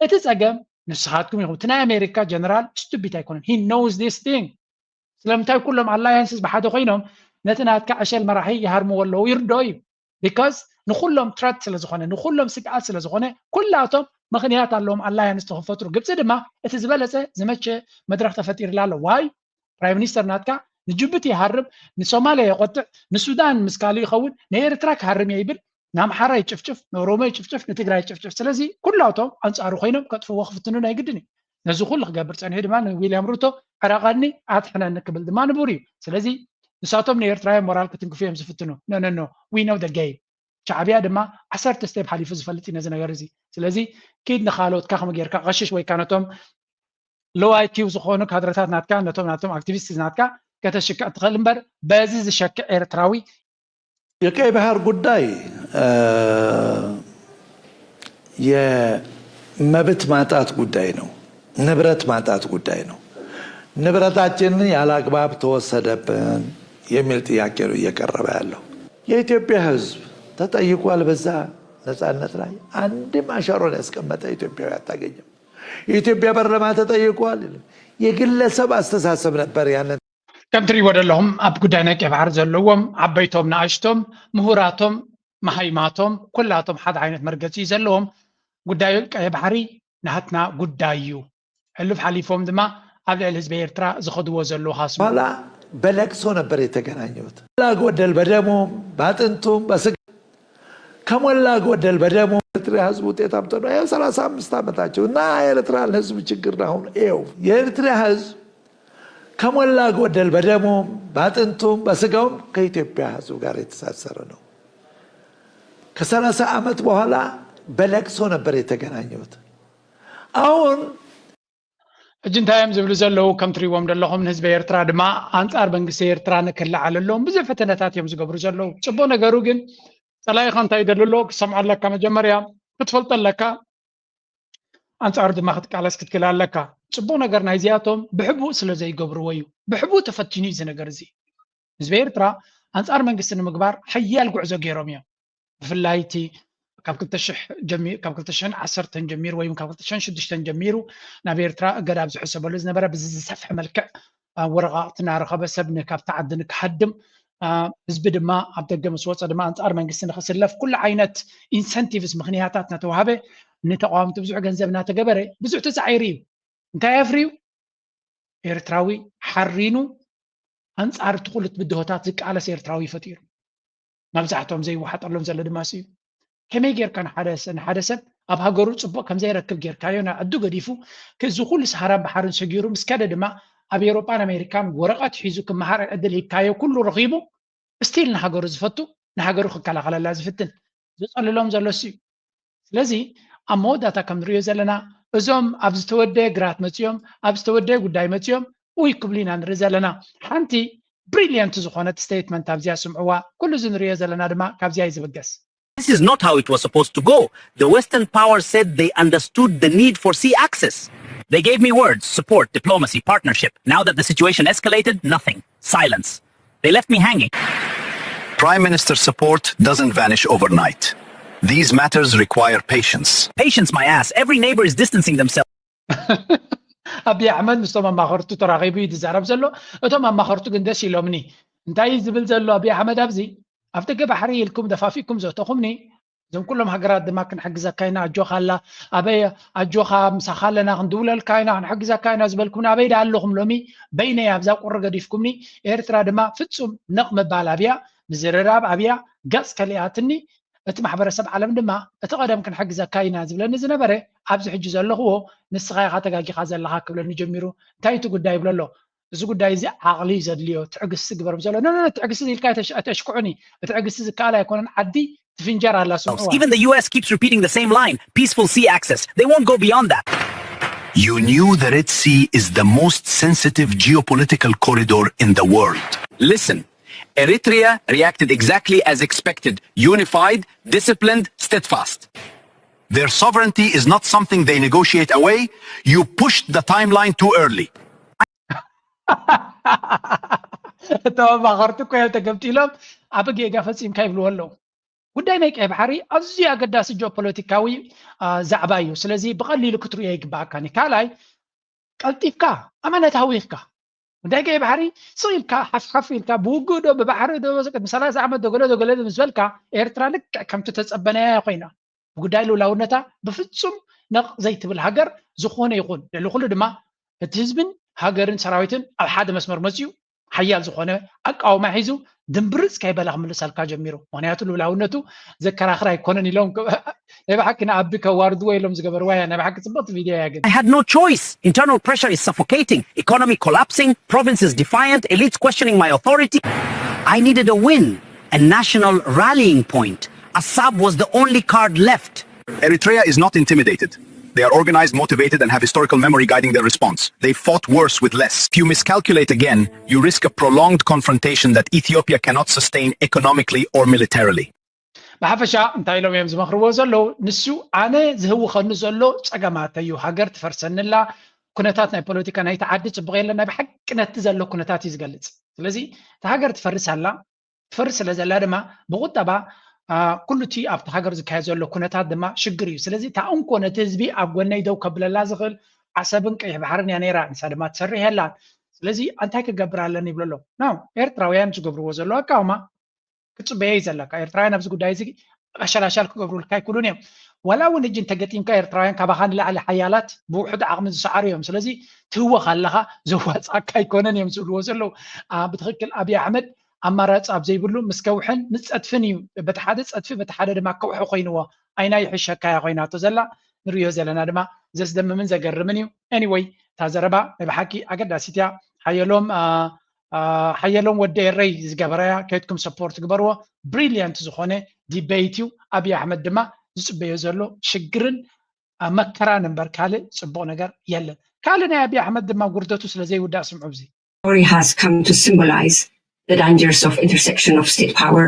እቲ ፀገም ንስኻትኩም ኢኹም። እቲ ናይ ኣሜሪካ ጀነራል ስቱፒድ ኣይኮነን። He knows this thing። ስለምንታይ ኩሎም ኣላያንስስ ብሓደ ኮይኖም ነቲ ናትካ ዕሸል መራሒ ይሃርምዎ ኣለዉ ይርድኦ እዩ። Because ንኩሎም ትረት ስለ ዝኾነ፣ ንኩሎም ስግኣት ስለ ዝኾነ ኩላቶም ምኽንያት ኣለዎም ኣላያንስ ተክፈጥሩ። ግብፂ ድማ እቲ ዝበለፀ ዝመቸ መድረክ ተፈጢርላ ኣሎ። ዋይ ፕራይም ሚኒስተር ናትካ ንጅቡቲ ይሃርም፣ ንሶማልያ የቆጥዕ፣ ንሱዳን ምስ ካልእ ይኸውን፣ ንኤርትራ ክሃርም እየ ይብል፣ ንኣምሓራ ይጭፍጭፍ፣ ንኦሮሞ ይጭፍጭፍ፣ ንትግራይ ይጭፍጭፍ። ስለዚ ኩላቶም ኣንጻሩ ኮይኖም ከጥፍዎ ክፍትኑ ናይ ግድን እዩ። ነዚ ኩሉ ክገብር ጸኒሑ ድማ ንዊልያም ሩቶ ዕረቐኒ ኣድሕነኒ ክብል ድማ ንቡር እዩ። ስለዚ ንሳቶም ንኤርትራውያን ሞራል ክትንክፉ እዮም ዝፍትኑ። No, no, no, we know the game። ሻዕብያ ድማ ዓሰርተ ስቴፕ ሓሊፉ ዝፈልጥ እዩ ነዚ ነገር እዚ። ስለዚ ኪድ ንኻልኦትካ ከመይ ጌርካ ቀሽሽ ወይ ከዓ ነቶም ሎው ኣይኪው ዝኾኑ ካድረታት ናትካ ነቶም ናቶም ኣክቲቪስት ናትካ ከተሽክዕ ትኽእል እምበር በዚ ዝሸክዕ ኤርትራዊ የቀይ ባህር ጉዳይ የመብት ማጣት ጉዳይ ነው፣ ንብረት ማጣት ጉዳይ ነው። ንብረታችንን ያለ አግባብ ተወሰደብን የሚል ጥያቄ ነው እየቀረበ ያለው። የኢትዮጵያ ሕዝብ ተጠይቋል። በዛ ነጻነት ላይ አንድም አሻራውን ያስቀመጠ ኢትዮጵያዊ አታገኝም። የኢትዮጵያ ፓርላማ ተጠይቋል። የግለሰብ አስተሳሰብ ነበር ያንን ከም ትሪእዎ ዘለኹም ኣብ ጉዳይ ናይ ቀይ ባሕሪ ዘለዎም ዓበይቶም ንኣሽቶም ምሁራቶም መሃይማቶም ኩላቶም ሓደ ዓይነት መርገፂ እዩ ዘለዎም። ጉዳይ ቀይ ባሕሪ ናትና ጉዳይ እዩ። ሕሉፍ ሓሊፎም ድማ ኣብ ልዕሊ ህዝቢ ኤርትራ ዝኸድዎ ዘለዉ ሃስሞ በኋላ በለቅሶ ነበር የተገናኘሁት። ከሞላ ጎደል በደሙም በአጥንቱም በስጋ ከሞላ ጎደል በደሙም ኤርትራ ህዝብ ውጤት አምጥቶ ነው። ይኸው ሠላሳ አምስት ዓመታቸው እና የኤርትራን ህዝብ ችግር አሁን ይኸው የኤርትራ ህዝብ ከሞላ ጎደል በደሙም በአጥንቱም በስጋውም ከኢትዮጵያ ህዝብ ጋር የተሳሰረ ነው። ከሠላሳ ዓመት በኋላ በለቅሶ ነበር የተገናኘሁት። አሁን ሕጂ እንታይ እዮም ዝብሉ ዘለዉ? ከም ትሪእዎም ዘለኹም ንህዝቢ ኤርትራ ድማ ኣንጻር መንግስቲ ኤርትራ ንክለዓለሎም ብዙሕ ፈተነታት እዮም ዝገብሩ ዘለዉ። ጽቡቕ ነገሩ ግን ጸላኢኻ እንታይ ይደሊ ኣሎ ክትሰምዖ ኣለካ። መጀመርያ ክትፈልጦ ኣለካ፣ ኣንጻሩ ድማ ክትቃለስ ክትክእል ኣለካ። ጽቡቕ ነገር ናይዚኣቶም ብሕቡእ ስለ ዘይገብርዎ እዩ። ብሕቡእ ተፈቲኑ እዩ እዚ ነገር እዚ። ህዝቢ ኤርትራ ኣንጻር መንግስቲ ንምግባር ሓያል ጉዕዞ ገይሮም እዮም። ብፍላይ እቲ ካብ ክልተ ሽሕ ጀሚ- ካብ ክልተ ሽሕን ዓሰርተን ጀሚሩ ወይ እውን ካብ ክልተ ሽሕን ሽዱሽተን ጀሚሩ ናብ ኤርትራ እገዳ ኣብ ዝሕሰበሉ ዝነበረ ብዚ ዝሰፍሐ መልክዕ ወረቓቕቲ እናረኸበ ሰብ ካብቲ ዓዲ ንክሃድም ህዝቢ ድማ ኣብ ደገ ምስ ወፀ ድማ ኣንፃር መንግስቲ ንክስለፍ ኩሉ ዓይነት ኢንሰንቲቭስ ምክንያታት እናተዋሃበ ንተቃወምቲ ብዙሕ ገንዘብ እናተገበረ ብዙሕ ተፃዒሩ እዩ። እንታይ ኣፍርዩ? ኤርትራዊ ሓሪኑ ኣንፃር እቲ ኩሉ ብድሆታት ዝቃለስ ኤርትራዊ ፈጢሩ። መብዛሕትኦም ዘይወሓጠሎም ዘሎ ድማ እሱ እዩ። ከመይ ጌርካ ንሓደ ሰ- ንሓደ ሰብ ኣብ ሃገሩ ፅቡቕ ከም ዘይረክብ ጌርካዮ ናብ ዓዱ ገዲፉ እዚ ኩሉ ሰሃራን ባሕርን ሰጊሩ ምስ ከደ ድማ ኣብ ኤውሮጳን ኣሜሪካን ወረቐት ሒዙ ክመሃር ዕድል ሂብካዮ ኩሉ ረኺቡ ስቲል ንሃገሩ ዝፈቱ ንሃገሩ ክከላኸለላ ዝፍትን ዝፀልሎም ዘሎ እሱ እዩ። ስለዚ ኣብ መወዳእታ ከም ንሪኦ ዘለና እዞም ኣብ ዝተወደየ ግራት መፂኦም ኣብ ዝተወደየ ጉዳይ መፂኦም ውይ ክብሉ ኢና ንርኢ ዘለና። ሓንቲ ብሪልየንት ዝኾነት ስቴትመንት ኣብዚኣ ስምዕዋ። ኩሉ እዚ ንሪኦ ዘለና ድማ ካብዚኣ እዩ ዝብገስ። This is not how it was supposed to go. The Western powers said they understood the need for sea access. They gave me words, support, diplomacy, partnership. Now that the situation escalated, nothing. Silence. They left me hanging. Prime Minister support doesn't vanish overnight. These matters require patience. Patience, my ass. Every neighbor is distancing themselves. ኣብይ ኣሕመድ ምስቶም ኣማኸርቱ ተራኺቡ እዩ ዝዛረብ ዘሎ። እቶም ኣማኸርቱ ግን ደስ ኢሎምኒ። እንታይ እዩ ዝብል ዘሎ ኣብይ ኣሕመድ ኣብዚ? ኣብ ደገ ባሕሪ ኢልኩም ደፋፊእኩም ዘእተኹምኒ፣ እዞም ኩሎም ሃገራት ድማ ክንሕግዘካ ኢና፣ ኣጆኻ ኣላ ኣበይ ኣጆኻ ምሳኻ ኣለና ክንድውለልካ ኢና ክንሕግዘካ ኢና ዝበልኩምኒ ኣበይ ደኣ ኣለኹም? ሎሚ በይነይ ኣብዛ ቁሪ ገዲፍኩምኒ። ኤርትራ ድማ ፍጹም ነቕ ምባል ኣብያ፣ ምዝርራብ ኣብያ፣ ገጽ ከሊኣትኒ። እቲ ማሕበረሰብ ዓለም ድማ እቲ ቀደም ክንሕግዘካ ኢና ዝብለኒ ዝነበረ ኣብዚ ሕጂ ዘለኽዎ ንስኻ ኢኻ ተጋጊኻ ዘለኻ ክብለኒ ጀሚሩ። እንታይ እቲ ጉዳይ ይብሎ ኣሎ። እዚ ጉዳይ እዚ ዓቕሊ እዩ ዘድልዮ፣ ትዕግስቲ ግበር ብዘሎ። ኖ ኖ ኖ፣ ትዕግስቲ ኢልካ ኣይተሽ- ኣይተሽኩዑኒ። እቲ ትዕግስቲ ዝከኣል ኣይኮነን። ዓዲ ትፍንጀር ኣላ ስምዕዋ። Even the U S keeps repeating the same line, peaceful sea access. They won't go beyond that. You knew the Red Sea is the most sensitive geopolitical corridor in the world. Listen, Eritrea reacted exactly as expected, unified, disciplined, steadfast. Their sovereignty is not something they negotiate away. You pushed the timeline too early. እቶም ኣማኸርቲ እኮ እዮም ተገምጢሎም ኣብ ጌጋ ፈጺምካ ይብልዎ ኣለዉ። ጉዳይ ናይ ቀይ ባሕሪ ኣዝዩ ኣገዳሲ ጂኦፖለቲካዊ ዛዕባ እዩ። ስለዚ ብቐሊሉ ክትርእዮ ይግባኣካኒ። ካልኣይ ቀልጢፍካ ኣማነት ሃዊኽካ ጉዳይ ቀይ ባሕሪ ስቕ ኢልካ ሓፍሓፍ ኢልካ ብውግእ ዶ ብባሕሪ ዶ ቅድሚ ሰላሳ ዓመት ዶ ገለ ዶ ገለ ምስ በልካ ኤርትራ ልክዕ ከምቲ ተጸበናያ ኮይና ብጉዳይ ልውላውነታ ብፍጹም ነቕ ዘይትብል ሃገር ዝኾነ ይኹን ልዕሊ ኩሉ ድማ እቲ ህዝብን ሃገርን ሰራዊትን ኣብ ሓደ መስመር መጺኡ ሓያል ዝኾነ ኣቃውማ ሒዙ ድምብርፅ ከይበለ ክምልሰልካ ጀሚሩ። ምክንያቱ ልውላውነቱ ዘከራኽር ኣይኮነን ኢሎም ናይ ብሓቂ ንኣቢ ከዋርድዎ ኢሎም ዝገበርዋ እያ። ናይ ብሓቂ ፅብቕቲ ቪድዮ እያ። ግን I had no choice. Internal pressure is suffocating. Economy collapsing. Provinces defiant. Elites questioning my authority. I needed a win, a national rallying point. Assab was the only card left. Eritrea is not intimidated. They are organized, motivated, and have historical memory guiding their response. They fought worse with less. If you miscalculate again, you risk a prolonged confrontation that Ethiopia cannot sustain economically or militarily. ብሓፈሻ እንታይ ኢሎም እዮም ዝመኽርዎ ዘለዉ? ንሱ ኣነ ዝህውኸኒ ዘሎ ጸገማት እዩ። ሃገር ትፈርሰኒ ኣላ፣ ኩነታት ናይ ፖለቲካ ናይቲ ዓዲ ጽቡቕ የለን። ናይ ብሓቂ ነቲ ዘሎ ኩነታት እዩ ዝገልጽ። ስለዚ እታ ሃገር ትፈርስ ኣላ። ትፈርስ ስለ ዘላ ድማ ብቁጠባ ኩሉ እቲ ኣብቲ ሃገር ዝካየድ ዘሎ ኩነታት ድማ ሽግር እዩ። ስለዚ እታ እንኮ ነቲ ህዝቢ ኣብ ጎነይ ደው ከብለላ ዝኽእል ዓሰብን ቀይሕ ባሕርን እያ ነይራ፣ ንሳ ድማ ትሰርሕ የላን። ስለዚ እንታይ ክገብር ኣለኒ ይብሎ ኣሎ። ናው ኤርትራውያን ዝገብርዎ ዘለዉ ኣቃውማ ክጽበዮ እዩ ዘለካ። ኤርትራውያን ኣብዚ ጉዳይ እዚ ኣሸላሻል ክገብሩልካ ኣይክእሉን እዮም። ዋላ እውን ሕጂ እንተገጢምካ ኤርትራውያን ካባኻ ንላዕሊ ሓያላት ብውሑድ ዓቕሚ ዝሰዓሩ እዮም። ስለዚ ትህወኽ ኣለኻ ዘዋፅኣካ ኣይኮነን እዮም ዝብልዎ ዘለዉ። ብትኽክል ኣብይ ኣሕመድ ኣማራፂ ኣብ ዘይብሉ ምስ ከውሕን ምስ ፀድፍን እዩ። በቲ ሓደ ፀድፊ በቲ ሓደ ድማ ከውሒ ኮይንዎ። ኣይና ይሕሸካ እያ ኮይናቶ ዘላ ንሪዮ ዘለና ድማ ዘስደምምን ዘገርምን እዩ። Anyway እታ ዘረባ ናይ ብሓቂ ኣገዳሲት እያ። ሓየሎም ሓየሎም ወዲ ኤረይ ዝገበረያ ከይድኩም ሰፖርት ግበርዎ። ብሪልያንት ዝኾነ ዲቤይት እዩ። ኣብይ ኣሕመድ ድማ ዝፅበዮ ዘሎ ሽግርን መከራን እምበር ካልእ ፅቡቕ ነገር የለን። ካልእ ናይ ኣብይ ኣሕመድ ድማ ጉርደቱ ስለ ዘይውዳእ ስምዑ። እዚ story has come to symbolize the dangers of intersection of state power,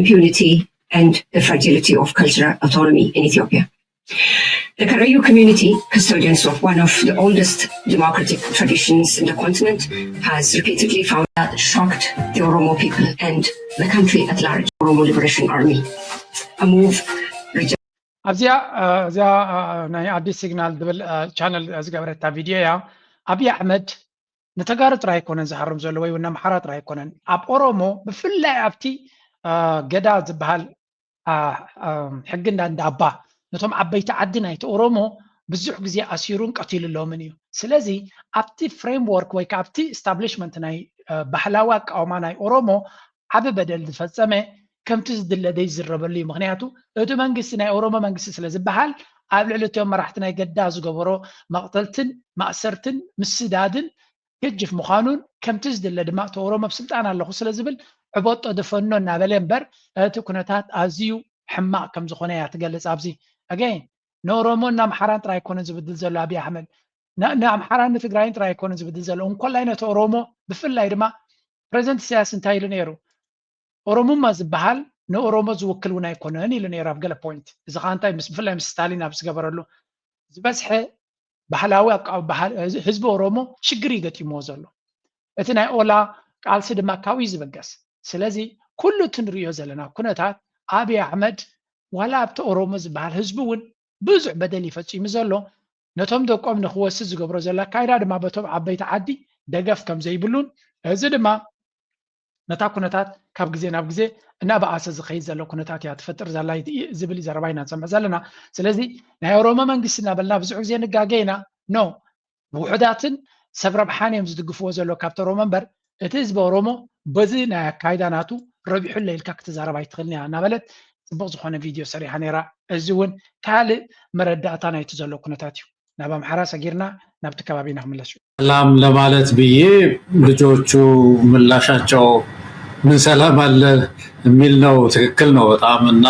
impunity, and the fragility of cultural autonomy in Ethiopia. The Karayu community, custodians of one of the oldest democratic traditions in the continent, has repeatedly found that shocked the Oromo people and the country at large. Oromo Liberation Army, a move ኣብዚኣ እዚኣ ናይ ኣዲስ ሲግናል ዝብል ቻነል ዝገበረታ ቪድዮ እያ። ኣብይ ኣሕመድ ንተጋሩ ጥራይ ኣይኮነን ዝሃርም ዘሎ ወይ እውን ኣምሓራ ጥራይ ኣይኮነን። ኣብ ኦሮሞ ብፍላይ ኣብቲ ገዳ ዝበሃል ሕጊ እንዳ እንዳ ኣባ ነቶም ዓበይቲ ዓዲ ናይቲ ኦሮሞ ብዙሕ ግዜ ኣሲሩን ቀቲሉሎምን እዩ። ስለዚ ኣብቲ ፍሬምወርክ ወይ ከዓ ኣብቲ ስታብሊሽመንት ናይ ባህላዊ ኣቃውማ ናይ ኦሮሞ ዓቢ በደል ዝፈጸመ ከምቲ ዝድለ ዘይዝረበሉ እዩ። ምክንያቱ እቲ መንግስቲ ናይ ኦሮሞ መንግስቲ ስለ ዝበሃል ኣብ ልዕሊ እቲኦም መራሕቲ ናይ ገዳ ዝገበሮ መቕተልትን ማእሰርትን ምስዳድን ገጅፍ ምዃኑን ከምቲ ዝድለ ድማ እቲ ኦሮሞ ኣብ ስልጣን ኣለኹ ስለ ዝብል ዕበጦ ድፈኖ እናበለ እምበር እቲ ኩነታት ኣዝዩ ሕማቕ ከም ዝኾነ እያ ትገልጽ። ኣብዚ ኣገይን ንኦሮሞን ንኣምሓራን ጥራይ ኣይኮነን ዝብድል ዘሎ ኣብይ ኣሕመድ ንኣምሓራን ንትግራይን ጥራይ ኣይኮነን ዝብድል ዘሎ እንኮላይ ነቲ ኦሮሞ ብፍላይ ድማ ፕሬዚደንት ኢሳያስ እንታይ ኢሉ ነይሩ? ኦሮሙማ ዝበሃል ንኦሮሞ ዝውክል እውን ኣይኮነን ኢሉ ነይሩ ኣብ ገለ ፖይንት። እዚ ከዓ እንታይ ምስ ብፍላይ ምስ ስታሊን ኣብ ዝገበረሉ ዝበዝሐ ባህላዊ ኣቃ- ባህል- ህዝቢ ኦሮሞ ሽግር እዩ ገጢምዎ ዘሎ። እቲ ናይ ኦላ ቃልሲ ድማ ካብኡ እዩ ዝበገስ። ስለዚ ኩሉ እቲ ንሪኦ ዘለና ኩነታት ኣብይ ኣሕመድ ዋላ ኣብቲ ኦሮሞ ዝበሃል ህዝቢ እውን ብዙሕ በደል እዩ ፈፂሙ ዘሎ። ነቶም ደቆም ንክወስድ ዝገብሮ ዘሎ ኣካይዳ ድማ በቶም ዓበይቲ ዓዲ ደገፍ ከም ዘይብሉን እዚ ድማ ነታ ኩነታት ካብ ግዜ ናብ ግዜ እናበኣሰ ዝኸይድ ዘሎ ኩነታት እያ ትፈጥር ዘላ ዝብል ዘረባ ኢና ንሰምዕ ዘለና። ስለዚ ናይ ኦሮሞ መንግስቲ እናበልና ብዙሕ ግዜ ንጋገ ኢና። ኖ፣ ውሑዳትን ሰብ ረብሓን እዮም ዝድግፍዎ ዘሎ ካብቲ ኦሮሞ እምበር እቲ ህዝቢ ኦሮሞ በዚ ናይ ኣካይዳ ናቱ ረቢሑ ኣሎ ኢልካ ክትዛረብ ኣይትኽእልን እያ እናበለት ፅቡቕ ዝኾነ ቪድዮ ሰሪሓ ነይራ። እዚ እውን ካልእ መረዳእታ ናይቲ ዘሎ ኩነታት እዩ። ናብ ኣምሓራ ሰጊርና ናብቲ ከባቢና ክምለስ እዩ። ሰላም ለማለት ብዬ ልጆቹ ምላሻቸው ምን ሰላም አለ የሚል ነው። ትክክል ነው በጣም እና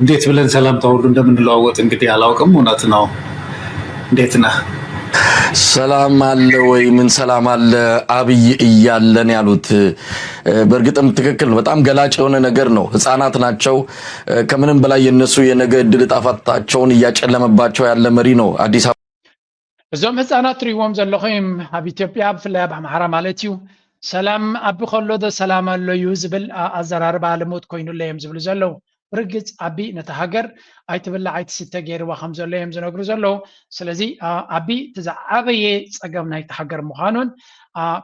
እንዴት ብለን ሰላምታ ሁሉ እንደምንለዋወጥ እንግዲህ አላውቅም። እውነት ነው። እንዴት ነህ? ሰላም አለ ወይ? ምን ሰላም አለ አብይ እያለን ያሉት በእርግጥም ትክክል ነው። በጣም ገላጭ የሆነ ነገር ነው። ህፃናት ናቸው። ከምንም በላይ የነሱ የነገ እድል እጣ ፈንታቸውን እያጨለመባቸው ያለ መሪ ነው። አዲስ አበባ እዞም ህፃናት ትሪእዎም ዘለኹም ኣብ ኢትዮጵያ ብፍላይ ኣብ ኣምሓራ ማለት እዩ ሰላም ኣቢ ከሎ ዶ ሰላም ኣሎ እዩ ዝብል ኣዘራርባ ልሙድ ኮይኑለ እዮም ዝብሉ ዘለዉ። ብርግፅ ኣቢ ነታ ሃገር ኣይትብላዕ ኣይትስተ ገይርዋ ከም ዘሎ እዮም ዝነግሩ ዘለዉ። ስለዚ ኣቢ እቲ ዝዓበየ ፀገም ናይቲ ሃገር ምዃኑን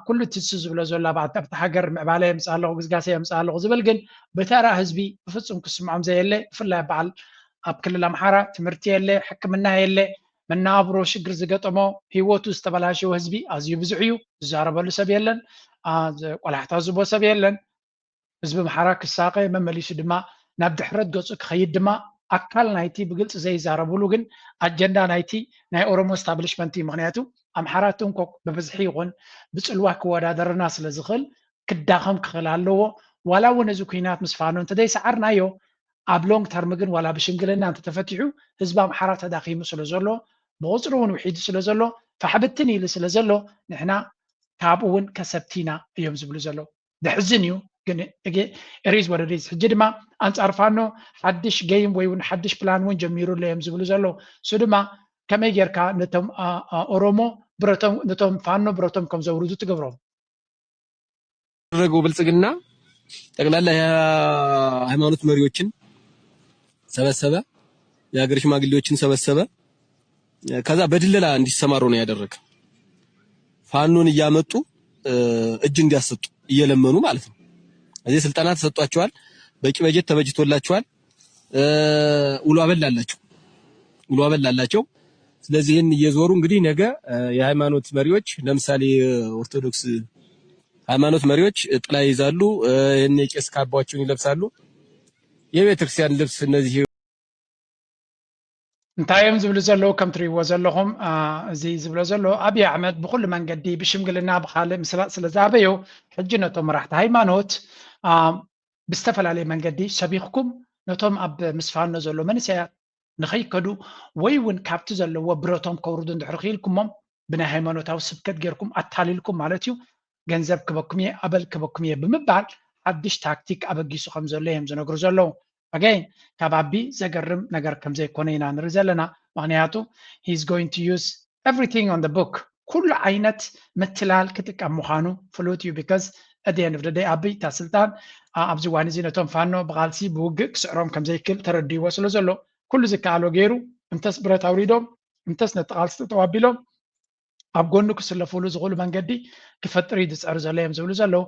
ኩሉ እቲ እሱ ዝብሎ ዘሎ ኣብቲ ሃገር ምዕባለ የምፅእ ኣለኹ ግስጋሴ የምፅእ ኣለኹ ዝብል ግን ብተራ ህዝቢ ብፍፁም ክስምዖም ዘየለ ብፍላይ በዓል ኣብ ክልል ኣምሓራ ትምህርቲ የለ፣ ሕክምና የለ፣ መነባብሮ ሽግር ዝገጠሞ ህይወቱ ዝተበላሸወ ህዝቢ ኣዝዩ ብዙሕ እዩ። ዝዛረበሉ ሰብ የለን። ቆላሕታ ዝቦ ሰብ የለን። ህዝቢ ኣምሓራ ክሳቐ መመሊሱ ድማ ናብ ድሕረት ገፁ ክኸይድ ድማ ኣካል ናይቲ ብግልፂ ዘይዛረብሉ ግን ኣጀንዳ ናይቲ ናይ ኦሮሞ ስታብሊሽመንት እዩ። ምክንያቱ ኣምሓራ ትንኮክ ብብዝሒ ይኹን ብፅልዋ ክወዳደረና ስለዝኽእል ክዳኸም ክኽእል ኣለዎ። ዋላ እውን እዚ ኩናት ምስ ፋኖ እንተዘይሰዓርናዮ ኣብ ሎንግ ተርም ግን ዋላ ብሽምግልና እንተተፈቲሑ ህዝቢ ኣምሓራ ተዳኺሙ ስለ ዘሎ ብቁፅሪ እውን ውሒዱ ስለ ዘሎ ፋሕብትን ኢሉ ስለ ዘሎ ንሕና ካብኡ እውን ከሰብቲና እዮም ዝብሉ ዘለዉ። ዘሕዝን እዩ ግን እጌ it is what it is። ሕጂ ድማ ኣንፃር ፋኖ ሓድሽ ገይም ወይ እውን ሓድሽ ፕላን እውን ጀሚሩ ኣሎ እዮም ዝብሉ ዘለዉ። እሱ ድማ ከመይ ጌርካ ነቶም ኦሮሞ ብረቶም ነቶም ፋኖ ብረቶም ከም ዘውርዱ ትገብሮም። ያደረገው ብልጽግና ጠቅላላ የሃይማኖት መሪዎችን ሰበሰበ፣ የሀገር ሽማግሌዎችን ሰበሰበ። ከዛ በድለላ እንዲሰማሩ ነው ያደረገ። ፋኖን እያመጡ እጅ እንዲያሰጡ እየለመኑ ማለት ነው። እዚህ ስልጠና ተሰጥቷቸዋል። በቂ በጀት ተበጅቶላቸዋል። ውሎ አበል አላቸው። ውሎ አበል አላቸው። ስለዚህ ይህን እየዞሩ እንግዲህ ነገ የሃይማኖት መሪዎች ለምሳሌ ኦርቶዶክስ ሃይማኖት መሪዎች ጥላ ይይዛሉ። ይህን የቄስ ካባቸውን ይለብሳሉ። የቤተ ክርስቲያን ልብስ እነዚህ እንታይ እዮም ዝብሉ ዘለዉ ከም ትሪእዎ ዘለኹም እዚ ዝብሎ ዘሎ ኣብይ ኣሕመድ ብኩሉ መንገዲ ብሽምግልና ብካልእ ምስላጥ ስለ ዝኣበዮ ሕጂ ነቶም መራሕቲ ሃይማኖት ብዝተፈላለየ መንገዲ ሰቢኽኩም ነቶም ኣብ ምስ ፋኖ ዘሎ መንእሰያት ንኸይከዱ ወይ እውን ካብቲ ዘለዎ ብረቶም ከውርዱ እንድሕር ክኢልኩሞም ብናይ ሃይማኖታዊ ስብከት ጌርኩም ኣታሊልኩም ማለት እዩ ገንዘብ ክበኩም እየ ኣበል ክበኩም እየ ብምባል ሓድሽ ታክቲክ ኣበጊሱ ከም ዘሎ እዮም ዝነግሩ ዘለዉ። ኣገይን ካብ ኣቢ ዘገርም ነገር ከም ዘይኮነ ኢና ንርኢ ዘለና። ምኽንያቱ he is going to use everything on the book ኩሉ ዓይነት ምትላል ክጥቀም ምዃኑ ፍሉጥ እዩ። because at the end of the day ኣቢ እታ ስልጣን ኣብዚ እዋን እዚ ነቶም ፋኖ ብቓልሲ ብውግእ ክስዕሮም ከም ዘይክእል ተረዲእዎ ስለ ዘሎ ኩሉ ዝከኣሎ ገይሩ እንተስ ብረት ኣውሪዶም እንተስ ነቲ ቃልሲ ጠጠው ኣቢሎም ኣብ ጎኑ ክስለፉሉ ዝኽእሉ መንገዲ ክፈጥር እዩ ዝፅዕር ዘሎ እዮም ዝብሉ ዘለዉ።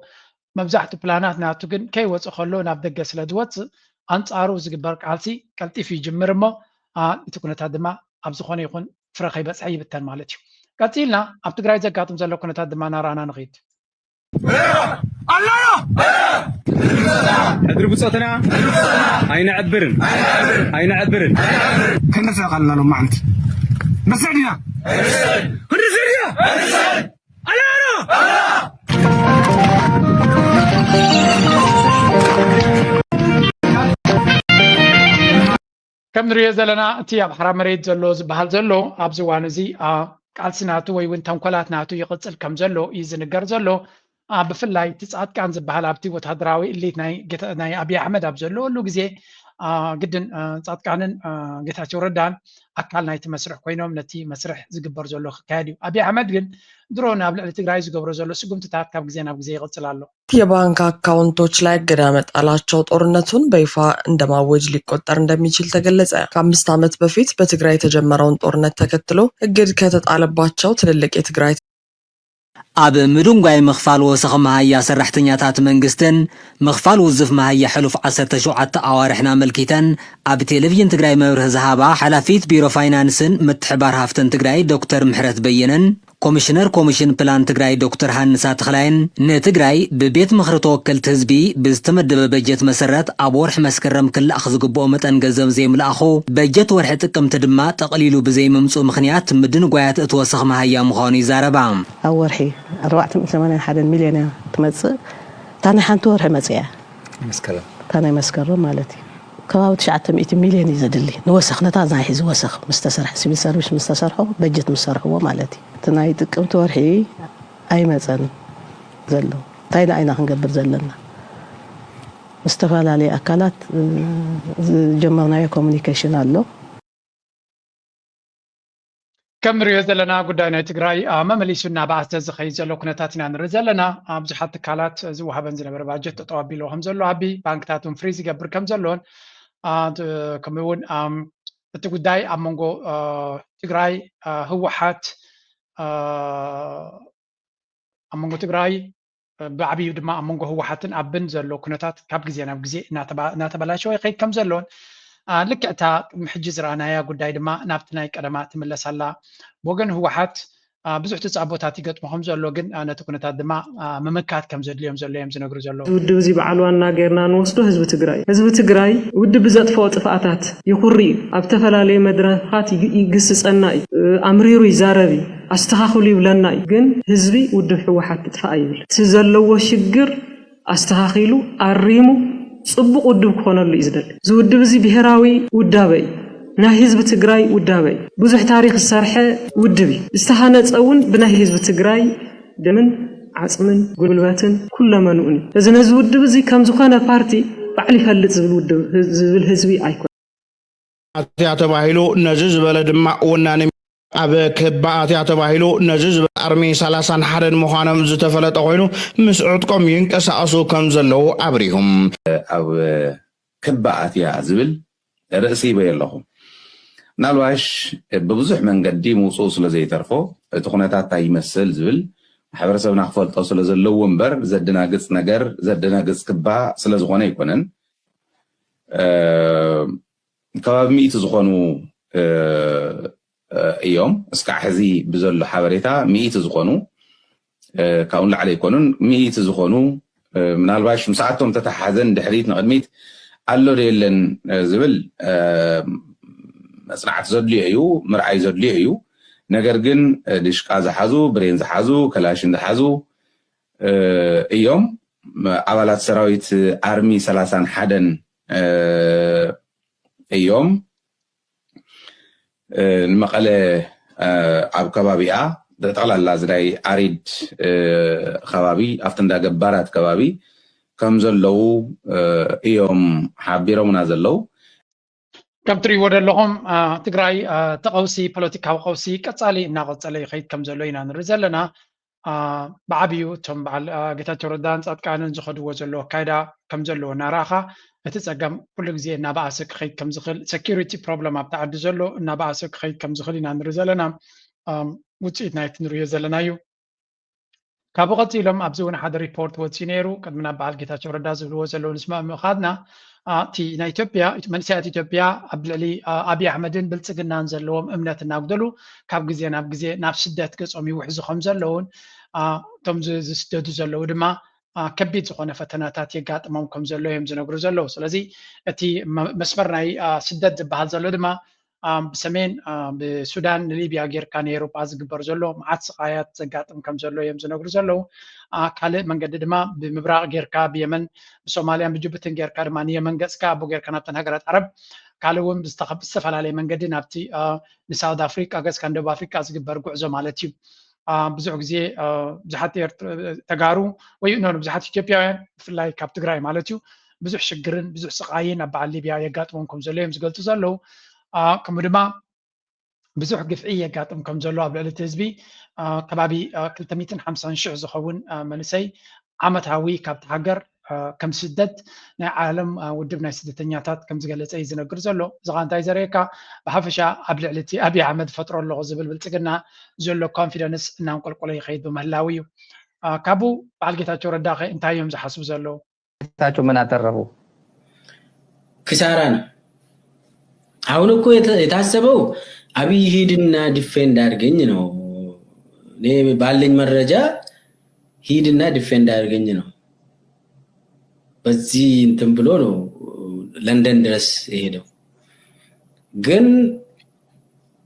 መብዛሕትኡ ፕላናት ናቱ ግን ከይወፅእ ከሎ ናብ ደገ ስለ ዝወፅእ ኣንፃሩ ዝግበር ቃልሲ ቀልጢፉ ይጅምር እሞ እቲ ኩነታት ድማ ኣብ ዝኾነ ይኹን ፍረ ከይበፅሐ ይብተን ማለት እዩ። ቀፂልና ኣብ ትግራይ ዘጋጥም ዘሎ ኩነታት ድማ ናራእና ንኽይድ። ሕድሪ ብፆትና ኣይነዕብርን ኣይነዕብርን። ክንርሰ ቃልና ሎማዓንቲ በስዕ ዲና ክንርሰ ዲና ኣላና ከም ንሪኦ ዘለና እቲ ኣብ ሓራ መሬት ዘሎ ዝበሃል ዘሎ ኣብዚ እዋን እዚ ቃልሲ ናቱ ወይ እውን ተንኮላት ናቱ ይቕፅል ከም ዘሎ እዩ ዝንገር ዘሎ። ብፍላይ እቲ ፃድቃን ዝበሃል ኣብቲ ወታደራዊ እሊት ናይ ኣብይ ኣሕመድ ኣብ ዘለወሉ ግዜ ግድን ፃድቃንን ጌታቸው ረዳን ኣካል ናይቲ መስርሕ ኮይኖም ነቲ መስርሕ ዝግበር ዘሎ ክካየድ እዩ። ኣብይ ኣሕመድ ግን ድሮ ናብ ልዕሊ ትግራይ ዝገብሮ ዘሎ ስጉምትታት ካብ ግዜ ናብ ግዜ ይቕፅል ኣሎ። የባንክ አካውንቶች ላይ እገዳ መጣላቸው ጦርነቱን በይፋ እንደማወጅ ሊቆጠር እንደሚችል ተገለጸ። ከአምስት ዓመት በፊት በትግራይ የተጀመረውን ጦርነት ተከትሎ እግድ ከተጣለባቸው ትልልቅ የትግራይ ኣብ ምድንጓይ ምኽፋል ወሰኽ መሃያ ሰራሕተኛታት መንግስትን ምኽፋል ውዝፍ መሃያ ሕሉፍ ዓሰርተ ሸውዓተ ኣዋርሕን ኣመልኪተን ኣብ ቴሌቪዥን ትግራይ መብርህ ዝሃባ ሓላፊት ቢሮ ፋይናንስን ምትሕባር ሃፍትን ትግራይ ዶክተር ምሕረት በየነን ኮሚሽነር ኮሚሽን ፕላን ትግራይ ዶክተር ሃንሳ ተኽላይን ንትግራይ ብቤት ምኽሪ ተወከልቲ ህዝቢ ብዝተመደበ በጀት መሰረት ኣብ ወርሒ መስከረም ክላኣኽ ዝግብኦ መጠን ገንዘብ ዘይምልኣኹ በጀት ወርሒ ጥቅምቲ ድማ ጠቕሊሉ ብዘይምምፅኡ ምኽንያት ምድንጓያት እቲ ወሰኽ መሃያ ምዃኑ ይዛረባ። ኣብ ወርሒ ኣርባዕተ ሚእቲ ሰማንያን ሓደን ሚልዮን እያ ትመፅእ። እታ ናይ ሓንቲ ወርሒ መፅያ እያ። መስከረም እታ ናይ መስከረም ማለት እዩ። ከባቢ ትሽዓተ ሚእቲ ሚልዮን እዩ ዘድሊ ንወሰኽ ነታ ናይ ሕዚ ወሰኽ ምስ ተሰርሐ ሲቪል ሰርቪስ ምስ ተሰርሖ በጀት ምስ ሰርሕዎ ማለት እዩ። እቲ ናይ ጥቅምቲ ወርሒ ኣይመፀን ዘሎ እንታይ ደኣ ኢና ክንገብር ዘለና? ምስ ዝተፈላለዩ ኣካላት ዝጀመርናዮ ኮሙኒኬሽን ኣሎ። ከም ንሪኦ ዘለና ጉዳይ ናይ ትግራይ መመሊሱ እናበኣሰ ዝኸይድ ዘሎ ኩነታት ኢና ንርኢ ዘለና። ብዙሓት ትካላት ዝወሃበን ዝነበረ ባጀት ጠጠው ኣቢልዎ ከም ዘሎ፣ ኣቢ ባንክታት እውን ፍሪዝ ይገብር ከም ዘሎን ከምኡ እውን እቲ ጉዳይ ኣብ መንጎ ትግራይ ህወሓት ኣብ መንጎ ትግራይ ብዓብዩ ድማ ኣብ መንጎ ህወሓትን ኣብን ዘሎ ኩነታት ካብ ግዜ ናብ ግዜ እናተበላሸወ ይኸይድ ከም ዘሎን ልክዕታ ቅድሚ ሕጂ ዝረኣናያ ጉዳይ ድማ ናብቲ ናይ ቀደማ ትምለስ ኣላ። ብወገን ህወሓት ብዙሕ ተፃቦታት ይገጥሞ ከም ዘሎ ግን ነቲ ኩነታት ድማ ምምካት ከም ዘድልዮም ዘሎ እዮም ዝነግሩ ዘለዉ። ውድብ እዚ በዓል ዋና ጌርና ንወስዶ ህዝቢ ትግራይ ህዝቢ ትግራይ ውድብ ብዘጥፈኦ ጥፍኣታት ይኹሪ እዩ። ኣብ ዝተፈላለዩ መድረኻት ይግስፀና እዩ። ኣምሪሩ ይዛረብ እዩ። ኣስተኻኽሉ ይብለና እዩ። ግን ህዝቢ ውድብ ህወሓት ትጥፋእ ኣይብል። እቲ ዘለዎ ሽግር ኣስተኻኺሉ ኣሪሙ ፅቡቕ ውድብ ክኾነሉ እዩ ዝደሊ። እዚ ውድብ እዚ ብሄራዊ ውዳበ እዩ። ናይ ህዝቢ ትግራይ ውዳበ እዩ። ብዙሕ ታሪክ ዝሰርሐ ውድብ እዩ። ዝተሃነፀ እውን ብናይ ህዝቢ ትግራይ ደምን ዓፅምን ጉልበትን ኩለመንኡን እዩ። እዚ ነዚ ውድብ እዚ ከም ዝኾነ ፓርቲ ባዕሉ ይፈልጥ ዝብል ውድብ ዝብል ህዝቢ ኣይኮነ። ኣትያ ተባሂሉ ነዚ ዝበለ ድማ ወናኒ ኣብ ክባ ኣትያ ተባሂሉ ነዚ ዝበለ ኣርሚ ሰላሳን ሓደን ምዃኖም ዝተፈለጠ ኮይኑ ምስ ዕጥቆም ይንቀሳቐሱ ከም ዘለዉ ኣብሪሁም። ኣብ ክባ ኣትያ ዝብል ርእሲ ይበየ ኣለኹ። ምናልባሽ ብብዙሕ መንገዲ ምውፅኡ ስለ ዘይተርፎ እቲ ኩነታት እንታይ ይመስል ዝብል ማሕበረሰብና ክፈልጦ ስለ ዘለዎ እምበር ዘደናግፅ ነገር ዘደናግፅ ክባ ስለ ዝኾነ ኣይኮነን። ከባቢ ሚእቲ ዝኾኑ እዮም እስካዕ ሕዚ ብዘሎ ሓበሬታ ሚእቲ ዝኾኑ ካብኡ ንላዕሊ ኣይኮኑን ሚእቲ ዝኾኑ ምናልባሽ ምስኣቶም ተተሓዘን ድሕሪት ንቕድሚት ኣሎ ዶ የለን ዝብል መፅናዕቲ ዘድልዮ እዩ ምርኣይ ዘድልዮ እዩ ነገር ግን ድሽቃ ዝሓዙ ብሬን ዝሓዙ ከላሽን ዝሓዙ እዮም ኣባላት ሰራዊት ኣርሚ ሰላሳን ሓደን እዮም ንመቐለ ኣብ ከባቢኣ ጠቕላላ ዝናይ ኣሪድ ከባቢ ኣብቲ እንዳ ገባራት ከባቢ ከም ዘለዉ እዮም ሓቢሮምና ዘለዉ። ከም ትሪእዎ ዘለኹም ትግራይ እቲ ቀውሲ ፖለቲካዊ ቀውሲ ቀፃሊ እናቐፀለ ይኸይድ ከም ዘሎ ኢና ንርኢ ዘለና። ብዓብዩ እቶም በዓል ጌታቸው ረዳን ፃድቃንን ዝኸድዎ ዘሎ ኣካይዳ ከም ዘለዎ እናረኣኻ እቲ ፀገም ኩሉ ግዜ እናበኣሰ ክኸይድ ከም ዝኽእል security problem ኣብቲ ዓዲ ዘሎ እናበኣሰ ክኸይድ ከም ዝኽእል ኢና ንርኢ ዘለና። ውፅኢት ናይቲ ንርእዮ ዘለና እዩ። ካብኡ ቀፂሎም ኣብዚ እውን ሓደ ሪፖርት ወፂኡ ነይሩ። ቅድሚ ናብ በዓል ጌታቸው ረዳ ዝብልዎ ዘለዉ ንስማዕ ምኻድና እቲ ናይ ኢትዮጵያ መንእሰያት ኢትዮጵያ ኣብ ልዕሊ ኣብይ ኣሕመድን ብልፅግናን ዘለዎም እምነት እናጉደሉ ካብ ግዜ ናብ ግዜ ናብ ስደት ገፆም ይውሕዙ ከም ዘለውን እቶም ዝስደዱ ዘለዉ ድማ ከቢድ ዝኾነ ፈተናታት የጋጥሞም ከም ዘሎ እዮም ዝነግሩ ዘለዉ። ስለዚ እቲ መስመር ናይ ስደት ዝበሃል ዘሎ ድማ ብሰሜን ብሱዳን ንሊብያ ጌርካ ንኤውሮጳ ዝግበር ዘሎ መዓት ስቓያት ዘጋጥም ከም ዘሎ እዮም ዝነግሩ ዘለዉ። ካልእ መንገዲ ድማ ብምብራቕ ጌርካ ብየመን ብሶማልያን ብጅቡትን ጌርካ ድማ ንየመን ገፅካ ኣቦ ጌርካ ናብተን ሃገራት ዓረብ ካልእ እውን ብዝተፈላለየ መንገዲ ናብቲ ንሳውት ኣፍሪቃ ገፅካ ንደቡብ ኣፍሪቃ ዝግበር ጉዕዞ ማለት እዩ። ብዙሕ ግዜ ብዙሓት ተጋሩ ወይ ኖ ብዙሓት ኢትዮጵያውያን ብፍላይ ካብ ትግራይ ማለት እዩ ብዙሕ ሽግርን ብዙሕ ስቓይን ኣብ በዓል ሊብያ የጋጥሞም ከም ዘሎ እዮም ዝገልጹ ዘለዉ። ከምኡ ድማ ብዙሕ ግፍዒ የጋጥም ከም ዘሎ ኣብ ልዕሊ እቲ ህዝቢ ከባቢ ክልተ ሚእትን ሓምሳን ሽሕ ዝኸውን መንእሰይ ዓመታዊ ካብቲ ሃገር ከም ስደት ናይ ዓለም ውድብ ናይ ስደተኛታት ከም ዝገለጸ እዩ ዝነግር ዘሎ። እዚ ኸዓ እንታይ ዘርእየካ? ብሓፈሻ ኣብ ልዕሊ እቲ ኣብይ ኣሕመድ ፈጥሮ ኣለኹ ዝብል ብልጽግና ዘሎ ኮንፊደንስ እናንቆልቆለ ይኸይድ ብምህላው እዩ። ካብኡ በዓል ጌታቸው ረዳ ኸ እንታይ እዮም ዝሓስቡ ዘለዉ? ጌታቸው ምን አተረፉ? ክሳራ ነው። አሁን እኮ የታሰበው አብይ ሂድና ዲፌንድ አድርገኝ ነው። እኔ ባለኝ መረጃ ሂድና ዲፌንድ አድርገኝ ነው። በዚህ እንትን ብሎ ነው ለንደን ድረስ የሄደው። ግን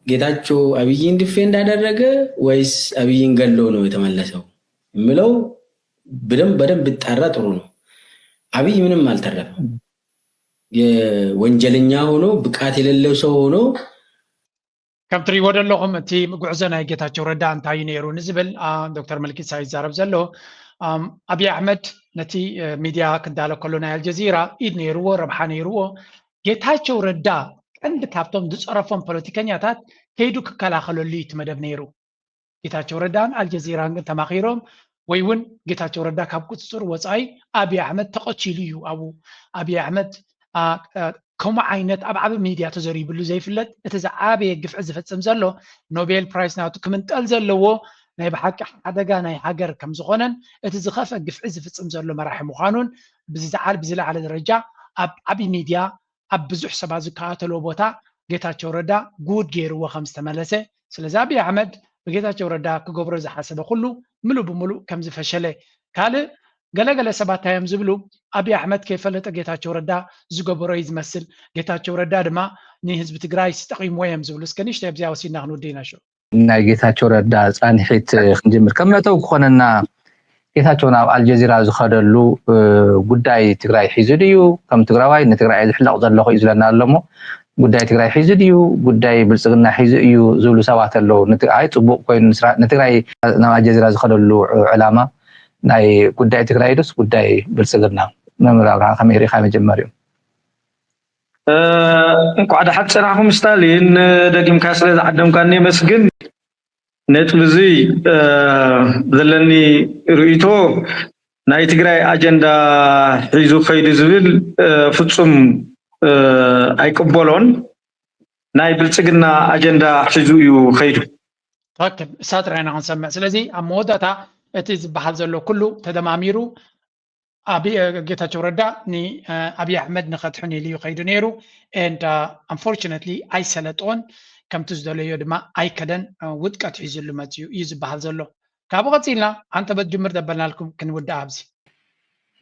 ጌታቸው አብይን ዲፌንድ አደረገ ወይስ አብይን ገሎ ነው የተመለሰው የሚለው በደንብ በደንብ ቢጣራ ጥሩ ነው። አብይ ምንም አልተረፈም። የወንጀለኛ ሆኖ ብቃት የሌለው ሰው ሆኖ ከም ትሪእዎ ዘለኹም እቲ ጉዕዞ ናይ ጌታቸው ረዳ እንታይ እዩ ነይሩ ንዝብል ዶክተር መልኪሳ ይዛረብ ዘሎ። ኣብይ ኣሕመድ ነቲ ሚድያ ክዳለ ከሎ ናይ ኣልጀዚራ ኢድ ነይርዎ፣ ረብሓ ነይርዎ። ጌታቸው ረዳ ቀንዲ ካብቶም ዝፀረፎም ፖለቲከኛታት ከይዱ ክከላኸለሉ እዩ እቲ መደብ ነይሩ። ጌታቸው ረዳን ኣልጀዚራን ግን ተማኺሮም ወይ እውን ጌታቸው ረዳ ካብ ቁፅፅር ወፃኢ ኣብይ ኣሕመድ ተቐቲሉ እዩ። ኣብኡ ኣብይ ኣሕመድ ከምኡ ዓይነት ኣብ ዓቢ ሚድያ ተዘሪብሉ ዘይፍለጥ እቲ ዝዓበየ ግፍዒ ዝፍፅም ዘሎ ኖቤል ፕራይስ ናቱ ክምንጠል ዘለዎ ናይ ብሓቂ ሓደጋ ናይ ሃገር ከም ዝኾነን እቲ ዝኸፍአ ግፍዒ ዝፍፅም ዘሎ መራሒ ምዃኑን ብዝዓል ብዝለዓለ ደረጃ ኣብ ዓቢ ሚድያ ኣብ ብዙሕ ሰባት ዝከታተልዎ ቦታ ጌታቸው ረዳ ጉድ ገይርዎ ከም ዝተመለሰ፣ ስለዚ ኣብይ ኣሕመድ ብጌታቸው ረዳ ክገብሮ ዝሓሰበ ኩሉ ምሉእ ብምሉእ ከም ዝፈሸለ፣ ካልእ ገለገለ ሰባት እንታይ እዮም ዝብሉ፣ ኣብይ ኣሕመድ ከይፈለጠ ጌታቸው ረዳ ዝገበሮ እዩ ዝመስል፣ ጌታቸው ረዳ ድማ ንህዝቢ ትግራይ ጠቒምዎ እዮም ዝብሉ። እስከ ንእሽተይ ኣብዚኣ ወሲድና ክንውድእ ኢና ሽዑ። ናይ ጌታቸው ረዳ ፃንሒት ክንጅምር ከም መእተዊ ክኾነና ጌታቸው ናብ ኣልጀዚራ ዝኸደሉ ጉዳይ ትግራይ ሒዙ ድዩ? ከም ትግራዋይ ንትግራይ ዝሕለቕ ዘለኹ እዩ ዝብለና ኣሎ እሞ ጉዳይ ትግራይ ሒዙ ድዩ? ጉዳይ ብልፅግና ሒዙ እዩ ዝብሉ ሰባት ኣለዉ። ኣይ ፅቡቕ ኮይኑ ንትግራይ ናብ ኣልጀዚራ ዝኸደሉ ዕላማ ናይ ጉዳይ ትግራይ ዶስ ጉዳይ ብልፅግና? መምህር ኣብርሃ ከመይ ርኢኻ መጀመርዩ? እንኳዕ ደሓን ፀናሕኩም ስታሊን፣ ደጊምካ ስለ ዝዓደምካኒ የመስግን። ነጥቢ እዚ ዘለኒ ርእይቶ ናይ ትግራይ ኣጀንዳ ሒዙ ከይዱ ዝብል ፍፁም ኣይቅበሎን። ናይ ብልፅግና ኣጀንዳ ሒዙ እዩ ከይዱ። ትክክል፣ እሳ ጥራይ ኢና ክንሰምዕ። ስለዚ ኣብ መወዳእታ እቲ ዝበሃል ዘሎ ኩሉ ተደማሚሩ ኣብ ጌታቸው ረዳ ንኣብይ ኣሕመድ ንኸድሕን ኢሉ እዩ ከይዱ ነይሩ። And unfortunately ኣይሰለጦን፣ ከምቲ ዝደለዮ ድማ ኣይከደን፣ ውድቀት ሒዙሉ መፅዩ እዩ ዝበሃል ዘሎ። ካብኡ ቀፂልና ኣንተ በትጅምር ደበልናልኩም ክንውድእ ኣብዚ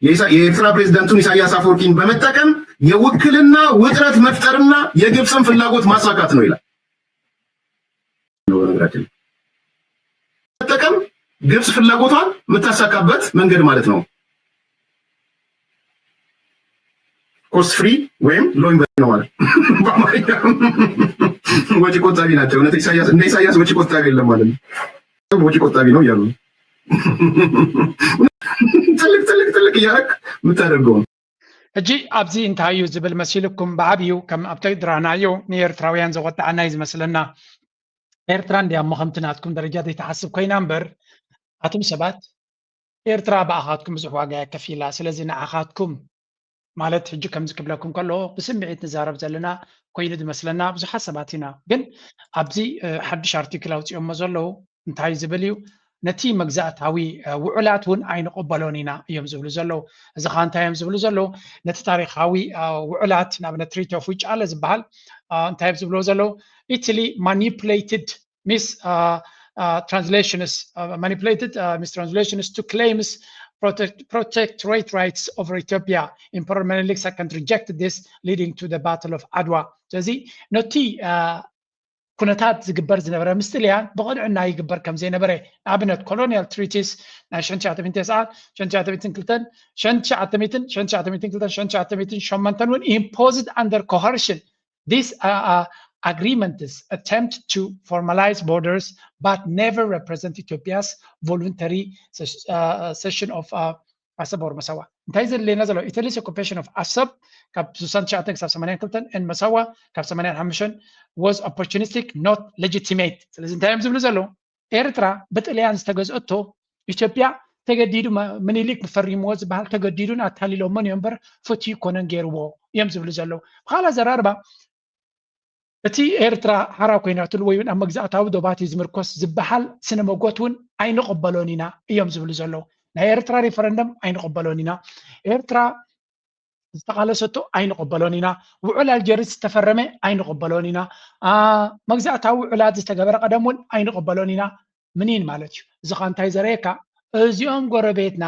የኤርትራ ፕሬዝዳንቱን ኢሳያስ አፈወርቂን በመጠቀም የውክልና ውጥረት መፍጠርና የግብፅን ፍላጎት ማሳካት ነው ይላል። መጠቀም ግብፅ ፍላጎቷን የምታሳካበት መንገድ ማለት ነው። cost free ወይም low investment ነው ማለት በአማርኛ ወጪ ቆጣቢ ናቸው። እንደ ኢሳያስ ወጪ ቆጣቢ የለም ማለት ነው። ወጪ ቆጣቢ ነው እያሉ ትልቅ ትልቅ ትልቅ እያደረግ የምታደርገው ነው። ሕጂ ኣብዚ እንታይ እዩ ዝብል መሲልኩም ብዓብዩ ከም ኣብቲ ዝረኣናዮ ንኤርትራውያን ዘቆጠዐና እዩ ዝመስለና። ኤርትራ እንድያ እሞ ከምቲ ናትኩም ደረጃ ዘይትሓስብ ኮይና እምበር ኣቱም ሰባት ኤርትራ ብኣኻትኩም ብዙሕ ዋጋ እያ ከፊላ። ስለዚ ንዓኻትኩም ማለት ሕጂ ከምዚ ክብለኩም ከለኹ ብስምዒት ንዛረብ ዘለና ኮይኑ ዝመስለና ብዙሓት ሰባት ኢና። ግን ኣብዚ ሓድሽ ኣርቲክል ኣውፂኦሞ ዘለዉ እንታይ ዝብል እዩ? ነቲ መግዛእታዊ ውዕላት እውን ኣይንቕበሎን ኢና እዮም ዝብሉ ዘለዉ። እዚ ኸዓ እንታይ እዮም ዝብሉ ዘለዉ? ነቲ ታሪኻዊ ውዕላት ንኣብነት ትሪቲ ኦፍ ውጫለ ዝበሃል እንታይ እዮም ዝብልዎ ዘለዉ? Italy manipulated mis uh, uh, translations, uh, manipulated uh, mistranslations to claims protect, protectorate rights over Ethiopia Emperor Menelik second rejected this, leading to the Battle of Adwa. ስለዚ ነቲ ኩነታት ዝግበር ዝነበረ ምስ ጥልያን ብቕንዕና ይግበር ከም ዘይነበረ ንኣብነት colonial treaties ናይ ሸንትሽዓተ ሚእትን ተስዓን ሸንትሽዓተ ሚእትን ክልተን ሸንትሽዓተ ሚእትን ሸንትሽዓተ ሚእትን ክልተን ሸንትሽዓተ ሚእትን ሸሞንተን እውን imposed under coercion. These uh, uh, agreements attempt to formalize borders but never represent Ethiopia's voluntary uh, cession of uh, Asab or Masawa. እንታይ ዘድልየና ዘሎ? Italy's occupation of Assab ካብ ስሳን ትሽዓተን ክሳብ ሰማንያን ክልተን and መሳዋ ካብ ሰማንያን ሓሙሽተን was opportunistic, not legitimate። ስለዚ እንታይ እዮም ዝብሉ ዘለዉ? ኤርትራ ብጥልያን ዝተገዝአቶ ኢትዮጵያ ተገዲዱ ምኒልክ ፈሪምዎ ዝበሃል ተገዲዱን ኣታሊሎሞን እዮም እምበር ፍትዩ ይኮነን ገይርዎ እዮም ዝብሉ ዘለዉ። ብካልእ ኣዘራርባ እቲ ኤርትራ ሓራ ኮይናትሉ ወይ እውን ኣብ መግዛእታዊ ዶባት እዩ ዝምርኮስ ዝበሃል ስነ መጎት እውን ኣይንቕበሎን ኢና እዮም ዝብሉ ዘለዉ። ናይ ኤርትራ ሪፈረንደም ኣይንቕበሎን ኢና። ኤርትራ ዝተቓለሰቶ ኣይንቕበሎን ኢና። ውዕል ኣልጀርስ ዝተፈረመ ኣይንቕበሎን ኢና። መግዛእታዊ ውዕላት ዝተገበረ ቀደም እውን ኣይንቕበሎን ኢና። ምኒን ማለት እዩ። እዚ ኸ እንታይ ዘርእየካ? እዚኦም ጎረቤትና፣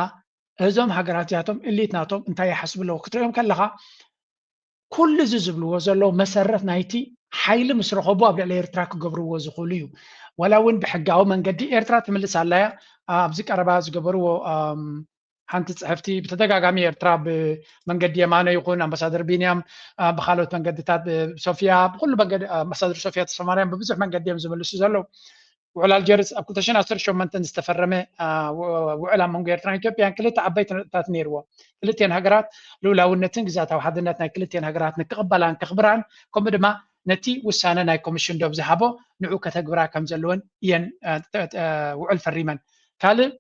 እዞም ሃገራት እዚኣቶም እሊት ናቶም እንታይ ይሓስቡ ኣለዉ ክትሪኦም ከለኻ ኩሉ እዚ ዝብልዎ ዘለዉ መሰረት ናይቲ ሓይሊ ምስ ረኸቡ ኣብ ልዕሊ ኤርትራ ክገብርዎ ዝኽእሉ እዩ። ዋላ እውን ብሕጋዊ መንገዲ ኤርትራ ትምልስ ኣላያ ኣብዚ ቀረባ ዝገበርዎ ሓንቲ ፅሕፍቲ ብተደጋጋሚ ኤርትራ ብመንገዲ የማነ ይኹን ኣምባሳደር ቢንያም ብካልኦት መንገድታት ሶፊያ ብኩሉ መንገዲ ኣምባሳደር ሶፊያ ተስፋማርያም ብብዙሕ መንገዲ እዮም ዝምልሱ ዘለዉ። ውዕል ኣልጀርስ ኣብ ክልተ ሽሕን ዓሰርተ ሸሞንተን ዝተፈረመ ውዕል ኣብ መንጎ ኤርትራን ኢትዮጵያን ክልተ ዓበይቲ ነጥብታት ነይርዎ። ክልቲኤን ሃገራት ልኡላውነትን ግዝኣታዊ ሓድነት ናይ ክልቲኤን ሃገራት ንክቕበላን ከኽብራን ከምኡ ድማ ነቲ ውሳነ ናይ ኮሚሽን ዶብ ዝሃቦ ንዑ ከተግብራ ከም ዘለወን እየን ውዕል ፈሪመን። ካልእ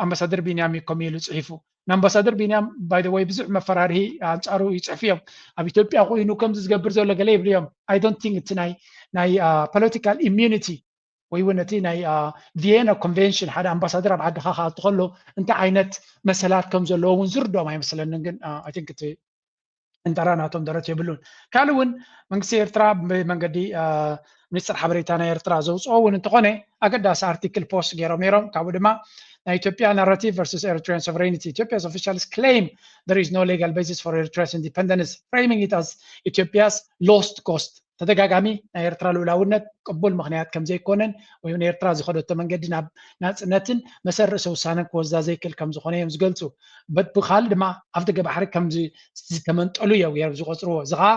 ኣምባሳደር ቢንያም እዩ ከምኡ ኢሉ ፅሒፉ። ንኣምባሳደር ቢንያም by the way ብዙሕ መፈራርሂ ኣንፃሩ ይፅሕፉ እዮም። ኣብ ኢትዮጵያ ኮይኑ ከምዚ ዝገብር ዘሎ ገለ ይብሉ እዮም። I don't think እቲ ናይ ናይ political immunity ወይ እውን እቲ ናይ ቪየና ኮንቬንሽን ሓደ ኣምባሳደር ኣብ ዓድኻ ክኣቱ ከሎ እንታይ ዓይነት መሰላት ከም ዘለዎ እውን ዝርድኦም ኣይመስለንን። ግን I think እቲ እንጠራ ናቶም ደረት የብሉን። ካልእ እውን መንግስቲ ኤርትራ ብመንገዲ ሚኒስትር ሓበሬታ ናይ ኤርትራ ዘውፅኦ እውን እንተኾነ ኣገዳሲ ኣርቲክል ፖስት ገይሮም ነይሮም። ካብኡ ድማ ናይ ኢትዮጵያ narrative versus Eritrean sovereignty. Ethiopia's officials claim there is no legal basis for Eritrea's independence, framing it as Ethiopia's lost cause. ተደጋጋሚ ናይ ኤርትራ ልኡላውነት ቅቡል ምኽንያት ከም ዘይኮነን ወይ እውን ኤርትራ ዝኸደቶ መንገዲ ናብ ናፅነትን መሰል ርእሰ ውሳነን ክወስዳ ዘይክእል ከም ዝኾነ እዮም ዝገልፁ። ብካልእ ድማ ኣፍደገ ባሕሪ ከም ዝተመንጠሉ እዮም ገይሮም ዝቆፅርዎ። እዚ ከዓ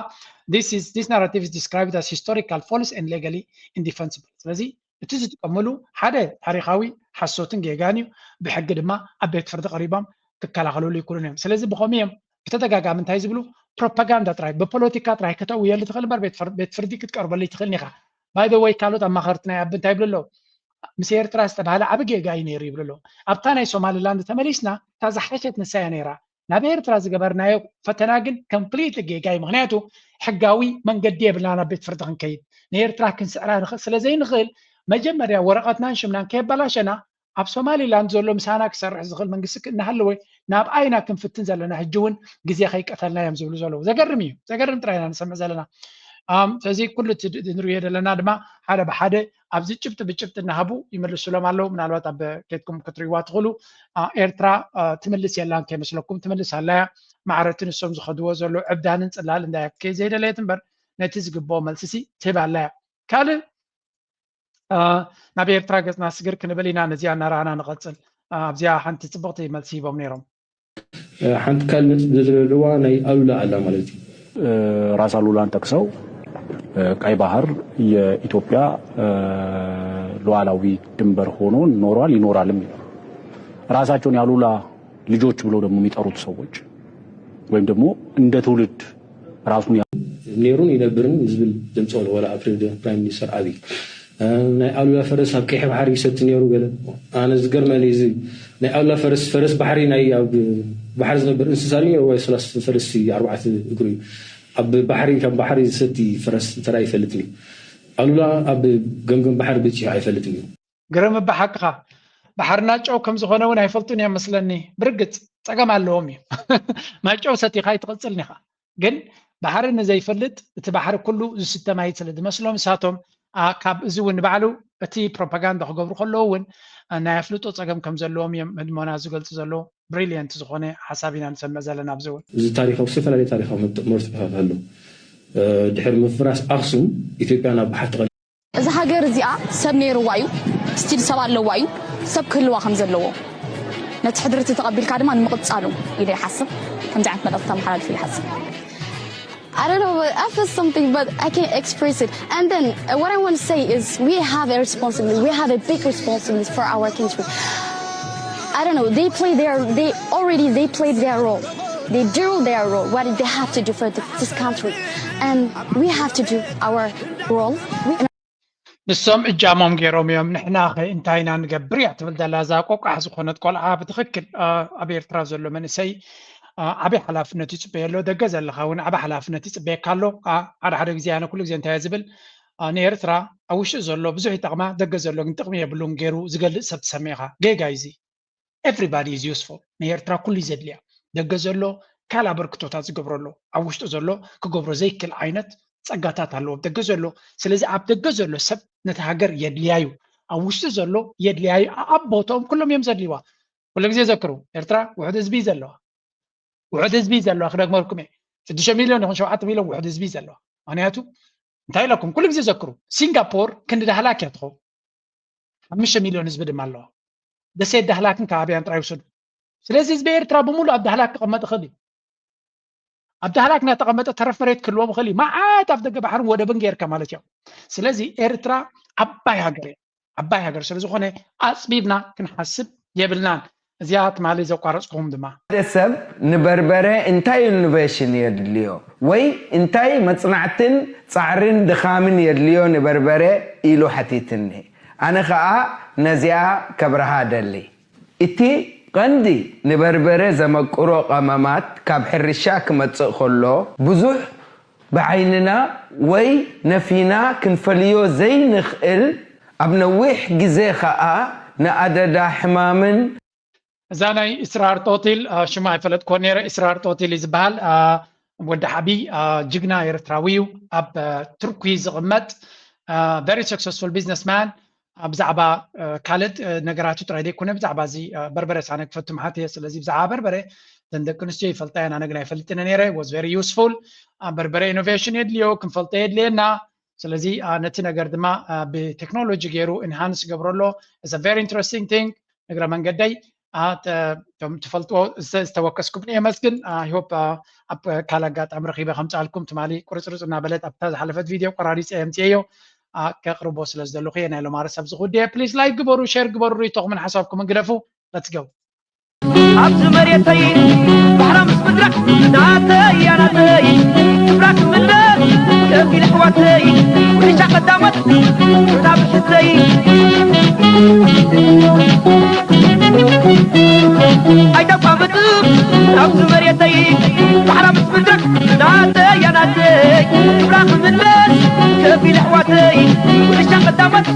this narrative is described as historical, false and legally indefensible። ስለዚ እቲ ዝጥቀምሉ ሓደ ታሪኻዊ ሓሶትን ጌጋን እዩ። ብሕጊ ድማ ኣብ ቤት ፍርዲ ቀሪቦም ክከላኸለሉ ይክእሉን እዮም። ስለዚ ብኸምኡ እዮም ብተደጋጋሚ እንታይ ዝብሉ ፕሮፓጋንዳ ጥራይ ብፖለቲካ ጥራይ ከተእውየሉ ትኽእል እምበር ቤት ፍርዲ ክትቀርበሉ ይትኽእልን ኢኻ። By the way ካልኦት ኣማኸርቲ ናይ ኣቢ እንታይ ይብሉ ኣለዉ? ምስ ኤርትራ ዝተባህለ ዓቢ ጌጋ እዩ ነይሩ ይብሉ ኣለዉ። ኣብታ ናይ ሶማሊላንድ ተመሊስና እታ ዝሓሸት ንሳ እያ ነይራ። ናብ ኤርትራ ዝገበርናዮ ፈተና ግን ኮምፕሊትሊ ጌጋ እዩ። ምኽንያቱ ሕጋዊ መንገዲ የብልና ናብ ቤት ፍርዲ ክንከይድ ንኤርትራ ክንስዕራ ንኽእል ስለ ዘይንኽእል መጀመርያ ወረቐትናን ሽምናን ከየበላሸና ኣብ ሶማሊላንድ ዘሎ ምሳና ክሰርሕ ዝኽእል መንግስቲ እናሃለወ ናብኣ ኢና ክንፍትን ዘለና ሕጂ እውን ግዜ ከይቀተልና እዮም ዝብሉ ዘለዉ። ዘገርም እዩ። ዘገርም ጥራይ ኢና ንሰምዕ ዘለና። ስለዚ ኩሉ ንሪኦ ዘለና ድማ ሓደ ብሓደ ኣብዚ ጭብጢ ብጭብጢ እናሃቡ ይምልሱሎም ኣለዉ። ምናልባት ኣብ ኬድኩም ክትሪእዋ ትኽእሉ። ኤርትራ ትምልስ የላን ከይመስለኩም ትምልስ ኣላያ። ማዕረቲ ንሶም ዝኸድዎ ዘሎ ዕብዳንን ፅላል እንዳያ ከይ ዘይደለየት እምበር ነቲ ዝግብኦ መልስሲ ትህብ ኣላያ። ካልእ ናብ ኤርትራ ገፅና ስግር ክንብል ኢና። ነዚኣ እናረኣና ንቐፅል። ኣብዚኣ ሓንቲ ፅብቕቲ መልሲ ሂቦም ነይሮም። ሓንቲ ካልእ ነጥቢ ዘለዋ ናይ ኣሉላ ኣላ ማለት እዩ። ራስ ኣሉላን ጠቅሰው ቀይ ባህር የኢትዮጵያ ሉዓላዊ ድንበር ሆኖ ኖሯል ይኖራልም ይላል። ራሳቸውን የአሉላ ልጆች ብለው ደግሞ የሚጠሩት ሰዎች ወይም ደግሞ እንደ ትውልድ ራሱን ነይሩን ይነብርን ዝብል ድምፂ ኣሎ። ወላ ኣብ ፕሬዚደንት ፕራይም ሚኒስተር ኣብይ ናይ ኣሉላ ፈረስ ኣብ ቀይሕ ባሕሪ ይሰቲ ነይሩ ገለ ኣነ ዝገርመኒ እዚ ናይ ኣሉላ ፈረስ ፈረስ ባሕሪ ናይ ኣብ ባሕሪ ዝነብር እንስሳ ድዩ ወይ ስላስ ፈረስ ኣርባዕተ እግሩ እዩ ኣብ ባሕሪ ከም ባሕሪ ዝሰቲ ፈረስ እንተራ ይፈልጥኒ ኣሉላ ኣብ ገምገም ባሕሪ በፂሑ ኣይፈልጥን እዩ። ግርም እባ ሓቅኻ። ባሕርና ጨው ከም ዝኾነ እውን ኣይፈልጡን እዮም መስለኒ። ብርግጽ ጸገም ኣለዎም እዩ። ማይ ጨው ሰቲኻ ኣይትቕጽልን ኢኻ። ግን ባሕሪ ንዘይፈልጥ እቲ ባሕሪ ኩሉ ዝስተ ማይ ስለ ዝመስሎም ንሳቶም ካብ እዚ እውን ንባዕሉ እቲ ፕሮፓጋንዳ ክገብሩ ከለዉ እውን ናይ ኣፍልጦ ጸገም ከም ዘለዎም እዮም ህድሞና ዝገልጹ ዘለዉ። ብሪልየንት ዝኾነ ሓሳብ ኢና ንሰምዕ ዘለና ኣብዚ እውን። እዚ ታሪኻዊ ዝተፈላለዩ ታሪኻዊ መርትዖታት ኣሎ። ድሕሪ ምፍራስ ኣኽሱም ኢትዮጵያ ናብ ባሕሪ ተቐ እዛ ሃገር እዚኣ ሰብ ነይርዋ እዩ፣ ስቲል ሰብ ኣለዋ እዩ፣ ሰብ ክህልዋ ከም ዘለዎ ነቲ ሕድሪ እቲ ተቐቢልካ ድማ ንምቕጻሉ ኢለ ይሓስብ። ከምዚ ዓይነት መልእኽቲ ተመሓላልፉ ይሓስብ። I don't know, but I feel something, but I can't express it. And then uh, what I want to say is we have a responsibility. We have a big responsibility for our country. I don't know. They play their. They already they played their role. They do their role. What they have to do for the, this country, and we have to do our role. We, ንሶም እጃሞም ገይሮም እዮም። ንሕና ከ እንታይ ኢና ንገብር እያ ትብል ዘላ እዛ ቆቋሕ ዝኾነት ቆልዓ። ብትኽክል ኣብ ኤርትራ ዘሎ መንእሰይ ዓብይ ሓላፍነት ይፅበየ ኣሎ። ደገ ዘለኻ እውን ዓብይ ሓላፍነት ይፅበየካ ኣሎ። ሓደ ሓደ ግዜ ኣነ ኩሉ ግዜ እንታይ እየ ዝብል፣ ንኤርትራ ኣብ ውሽጢ ዘሎ ብዙሕ ይጠቕማ፣ ደገ ዘሎ ግን ጥቕሚ የብሉን ገይሩ ዝገልፅ ሰብ ትሰምዕ ኢኻ። ጌጋ እዩ እዚ። Everybody is useful። ንኤርትራ ኩሉ እዩ ዘድልያ። ደገ ዘሎ ካልእ ኣበርክቶታት ዝገብረሉ፣ ኣብ ውሽጢ ዘሎ ክገብሮ ዘይክእል ዓይነት ፀጋታት ኣለዎ ደገ ዘሎ። ስለዚ ኣብ ደገ ዘሎ ሰብ ነቲ ሃገር የድልያ እዩ፣ ኣብ ውሽጢ ዘሎ የድልያ እዩ። ኣብ ቦትኦም ኩሎም እዮም ዘድልይዋ። ኩሉ ግዜ ዘክሩ፣ ኤርትራ ውሑድ ህዝቢ እዩ ዘለዋ። ውሑድ ህዝቢ እዩ ዘለዋ። ክደግመልኩም እየ፣ ሽዱሽተ ሚልዮን ይኹን ሸውዓተ ሚልዮን ውሑድ ህዝቢ እዩ ዘለዋ። ምክንያቱ እንታይ ኢለኩም ኩሉ ግዜ ዘክሩ፣ ሲንጋፖር ክንዲ ዳህላክ እያ ትኸውን። ሓሙሽተ ሚልዮን ህዝቢ ድማ ኣለዋ። ደሴት ዳህላክን ከባቢያን ጥራይ ውሰዱ። ስለዚ ህዝቢ ኤርትራ ብምሉእ ኣብ ዳህላክ ክቐመጥ ይኽእል እዩ። ኣብ ዳህላክ እናተቐመጠ ተረፍ መሬት ክህልዎም ይኽእል እዩ። መዓት ኣፍ ደገ ባሕርን ወደብን ገይርካ ማለት እዮም። ስለዚ ኤርትራ ዓባይ ሃገር እያ። ዓባይ ሃገር ስለ ዝኾነ ኣፅቢብና ክንሓስብ የብልናን። እዚኣ ትማሊ ዘቋረፅኩም ድማ ሓደ ሰብ ንበርበረ እንታይ ኢኖቬሽን የድልዮ ወይ እንታይ መፅናዕትን ፃዕርን ድኻምን የድልዮ ንበርበረ ኢሉ ሓቲትኒ። ኣነ ኸኣ ነዚኣ ከብርሃ ደሊ። እቲ ቐንዲ ንበርበረ ዘመቅሮ ቐመማት ካብ ሕርሻ ክመጽእ ከሎ ብዙሕ ብዓይንና ወይ ነፊና ክንፈልዮ ዘይንኽእል ኣብ ነዊሕ ግዜ ኸኣ ንኣደዳ ሕማምን እዛ ናይ ኢስራር ጦቲል ሽማ ኣይፈለጥኮ ነረ። ኢስራር ጦቲል እዩ ዝበሃል። ወዲ ሓቢ ጅግና ኤርትራዊ እዩ። ኣብ ቱርኪ ዝቕመጥ very successful businessman። ብዛዕባ ካልእ ነገራቱ ጥራይ ዘይኮነ ብዛዕባ እዚ በርበረ ሳነ ክፈቱ መሓት እየ። ስለዚ ብዛዕባ በርበረ እተን ደቂ ኣንስትዮ ይፈልጣ እየን፣ ኣነ ግን ኣይፈልጥን ነረ። Was very useful። በርበረ ኢኖቬሽን የድልዮ፣ ክንፈልጦ የድልየና። ስለዚ ነቲ ነገር ድማ ብቴክኖሎጂ ገይሩ ኢንሃንስ ገብሮ ኣሎ። It's a very interesting thing። እግረ መንገደይ ትፈልጥዎ ዝተወከስኩም የመስግን። I hope ኣብ ካልእ ኣጋጣሚ ረኺበ ከምፅኣልኩም። ትማሊ ቁርፅርፅ እናበለት ኣብታ ዝሓለፈት ቪድዮ ቆራሪፀ የምፅኤዮ ከቕርቦ ስለ ዝደለኹ እየ ናይ ሎማሪ ሰብ ዝጉድየ። ፕሊስ ላይክ ግበሩ፣ ሼር ግበሩ፣ ርኢቶኹምን ሓሳብኩምን ግደፉ። Let's go። ኣብዚ መሬተይ ባሕራ ምስ ምድራ ናተይ ኣያ ናተይ ክብራ ክምለስ ከፊል ኣሕዋተይ ውርሻ ቀዳሞት እታ ብሕተይ ኣይተቋምጥ ኣብዚ መሬተይ ባሕራ ምስ ምድራ ናተይ ኣያ ናተይ ክብራ ክምለስ ከፊል ኣሕዋተይ ውርሻ ቀዳሞት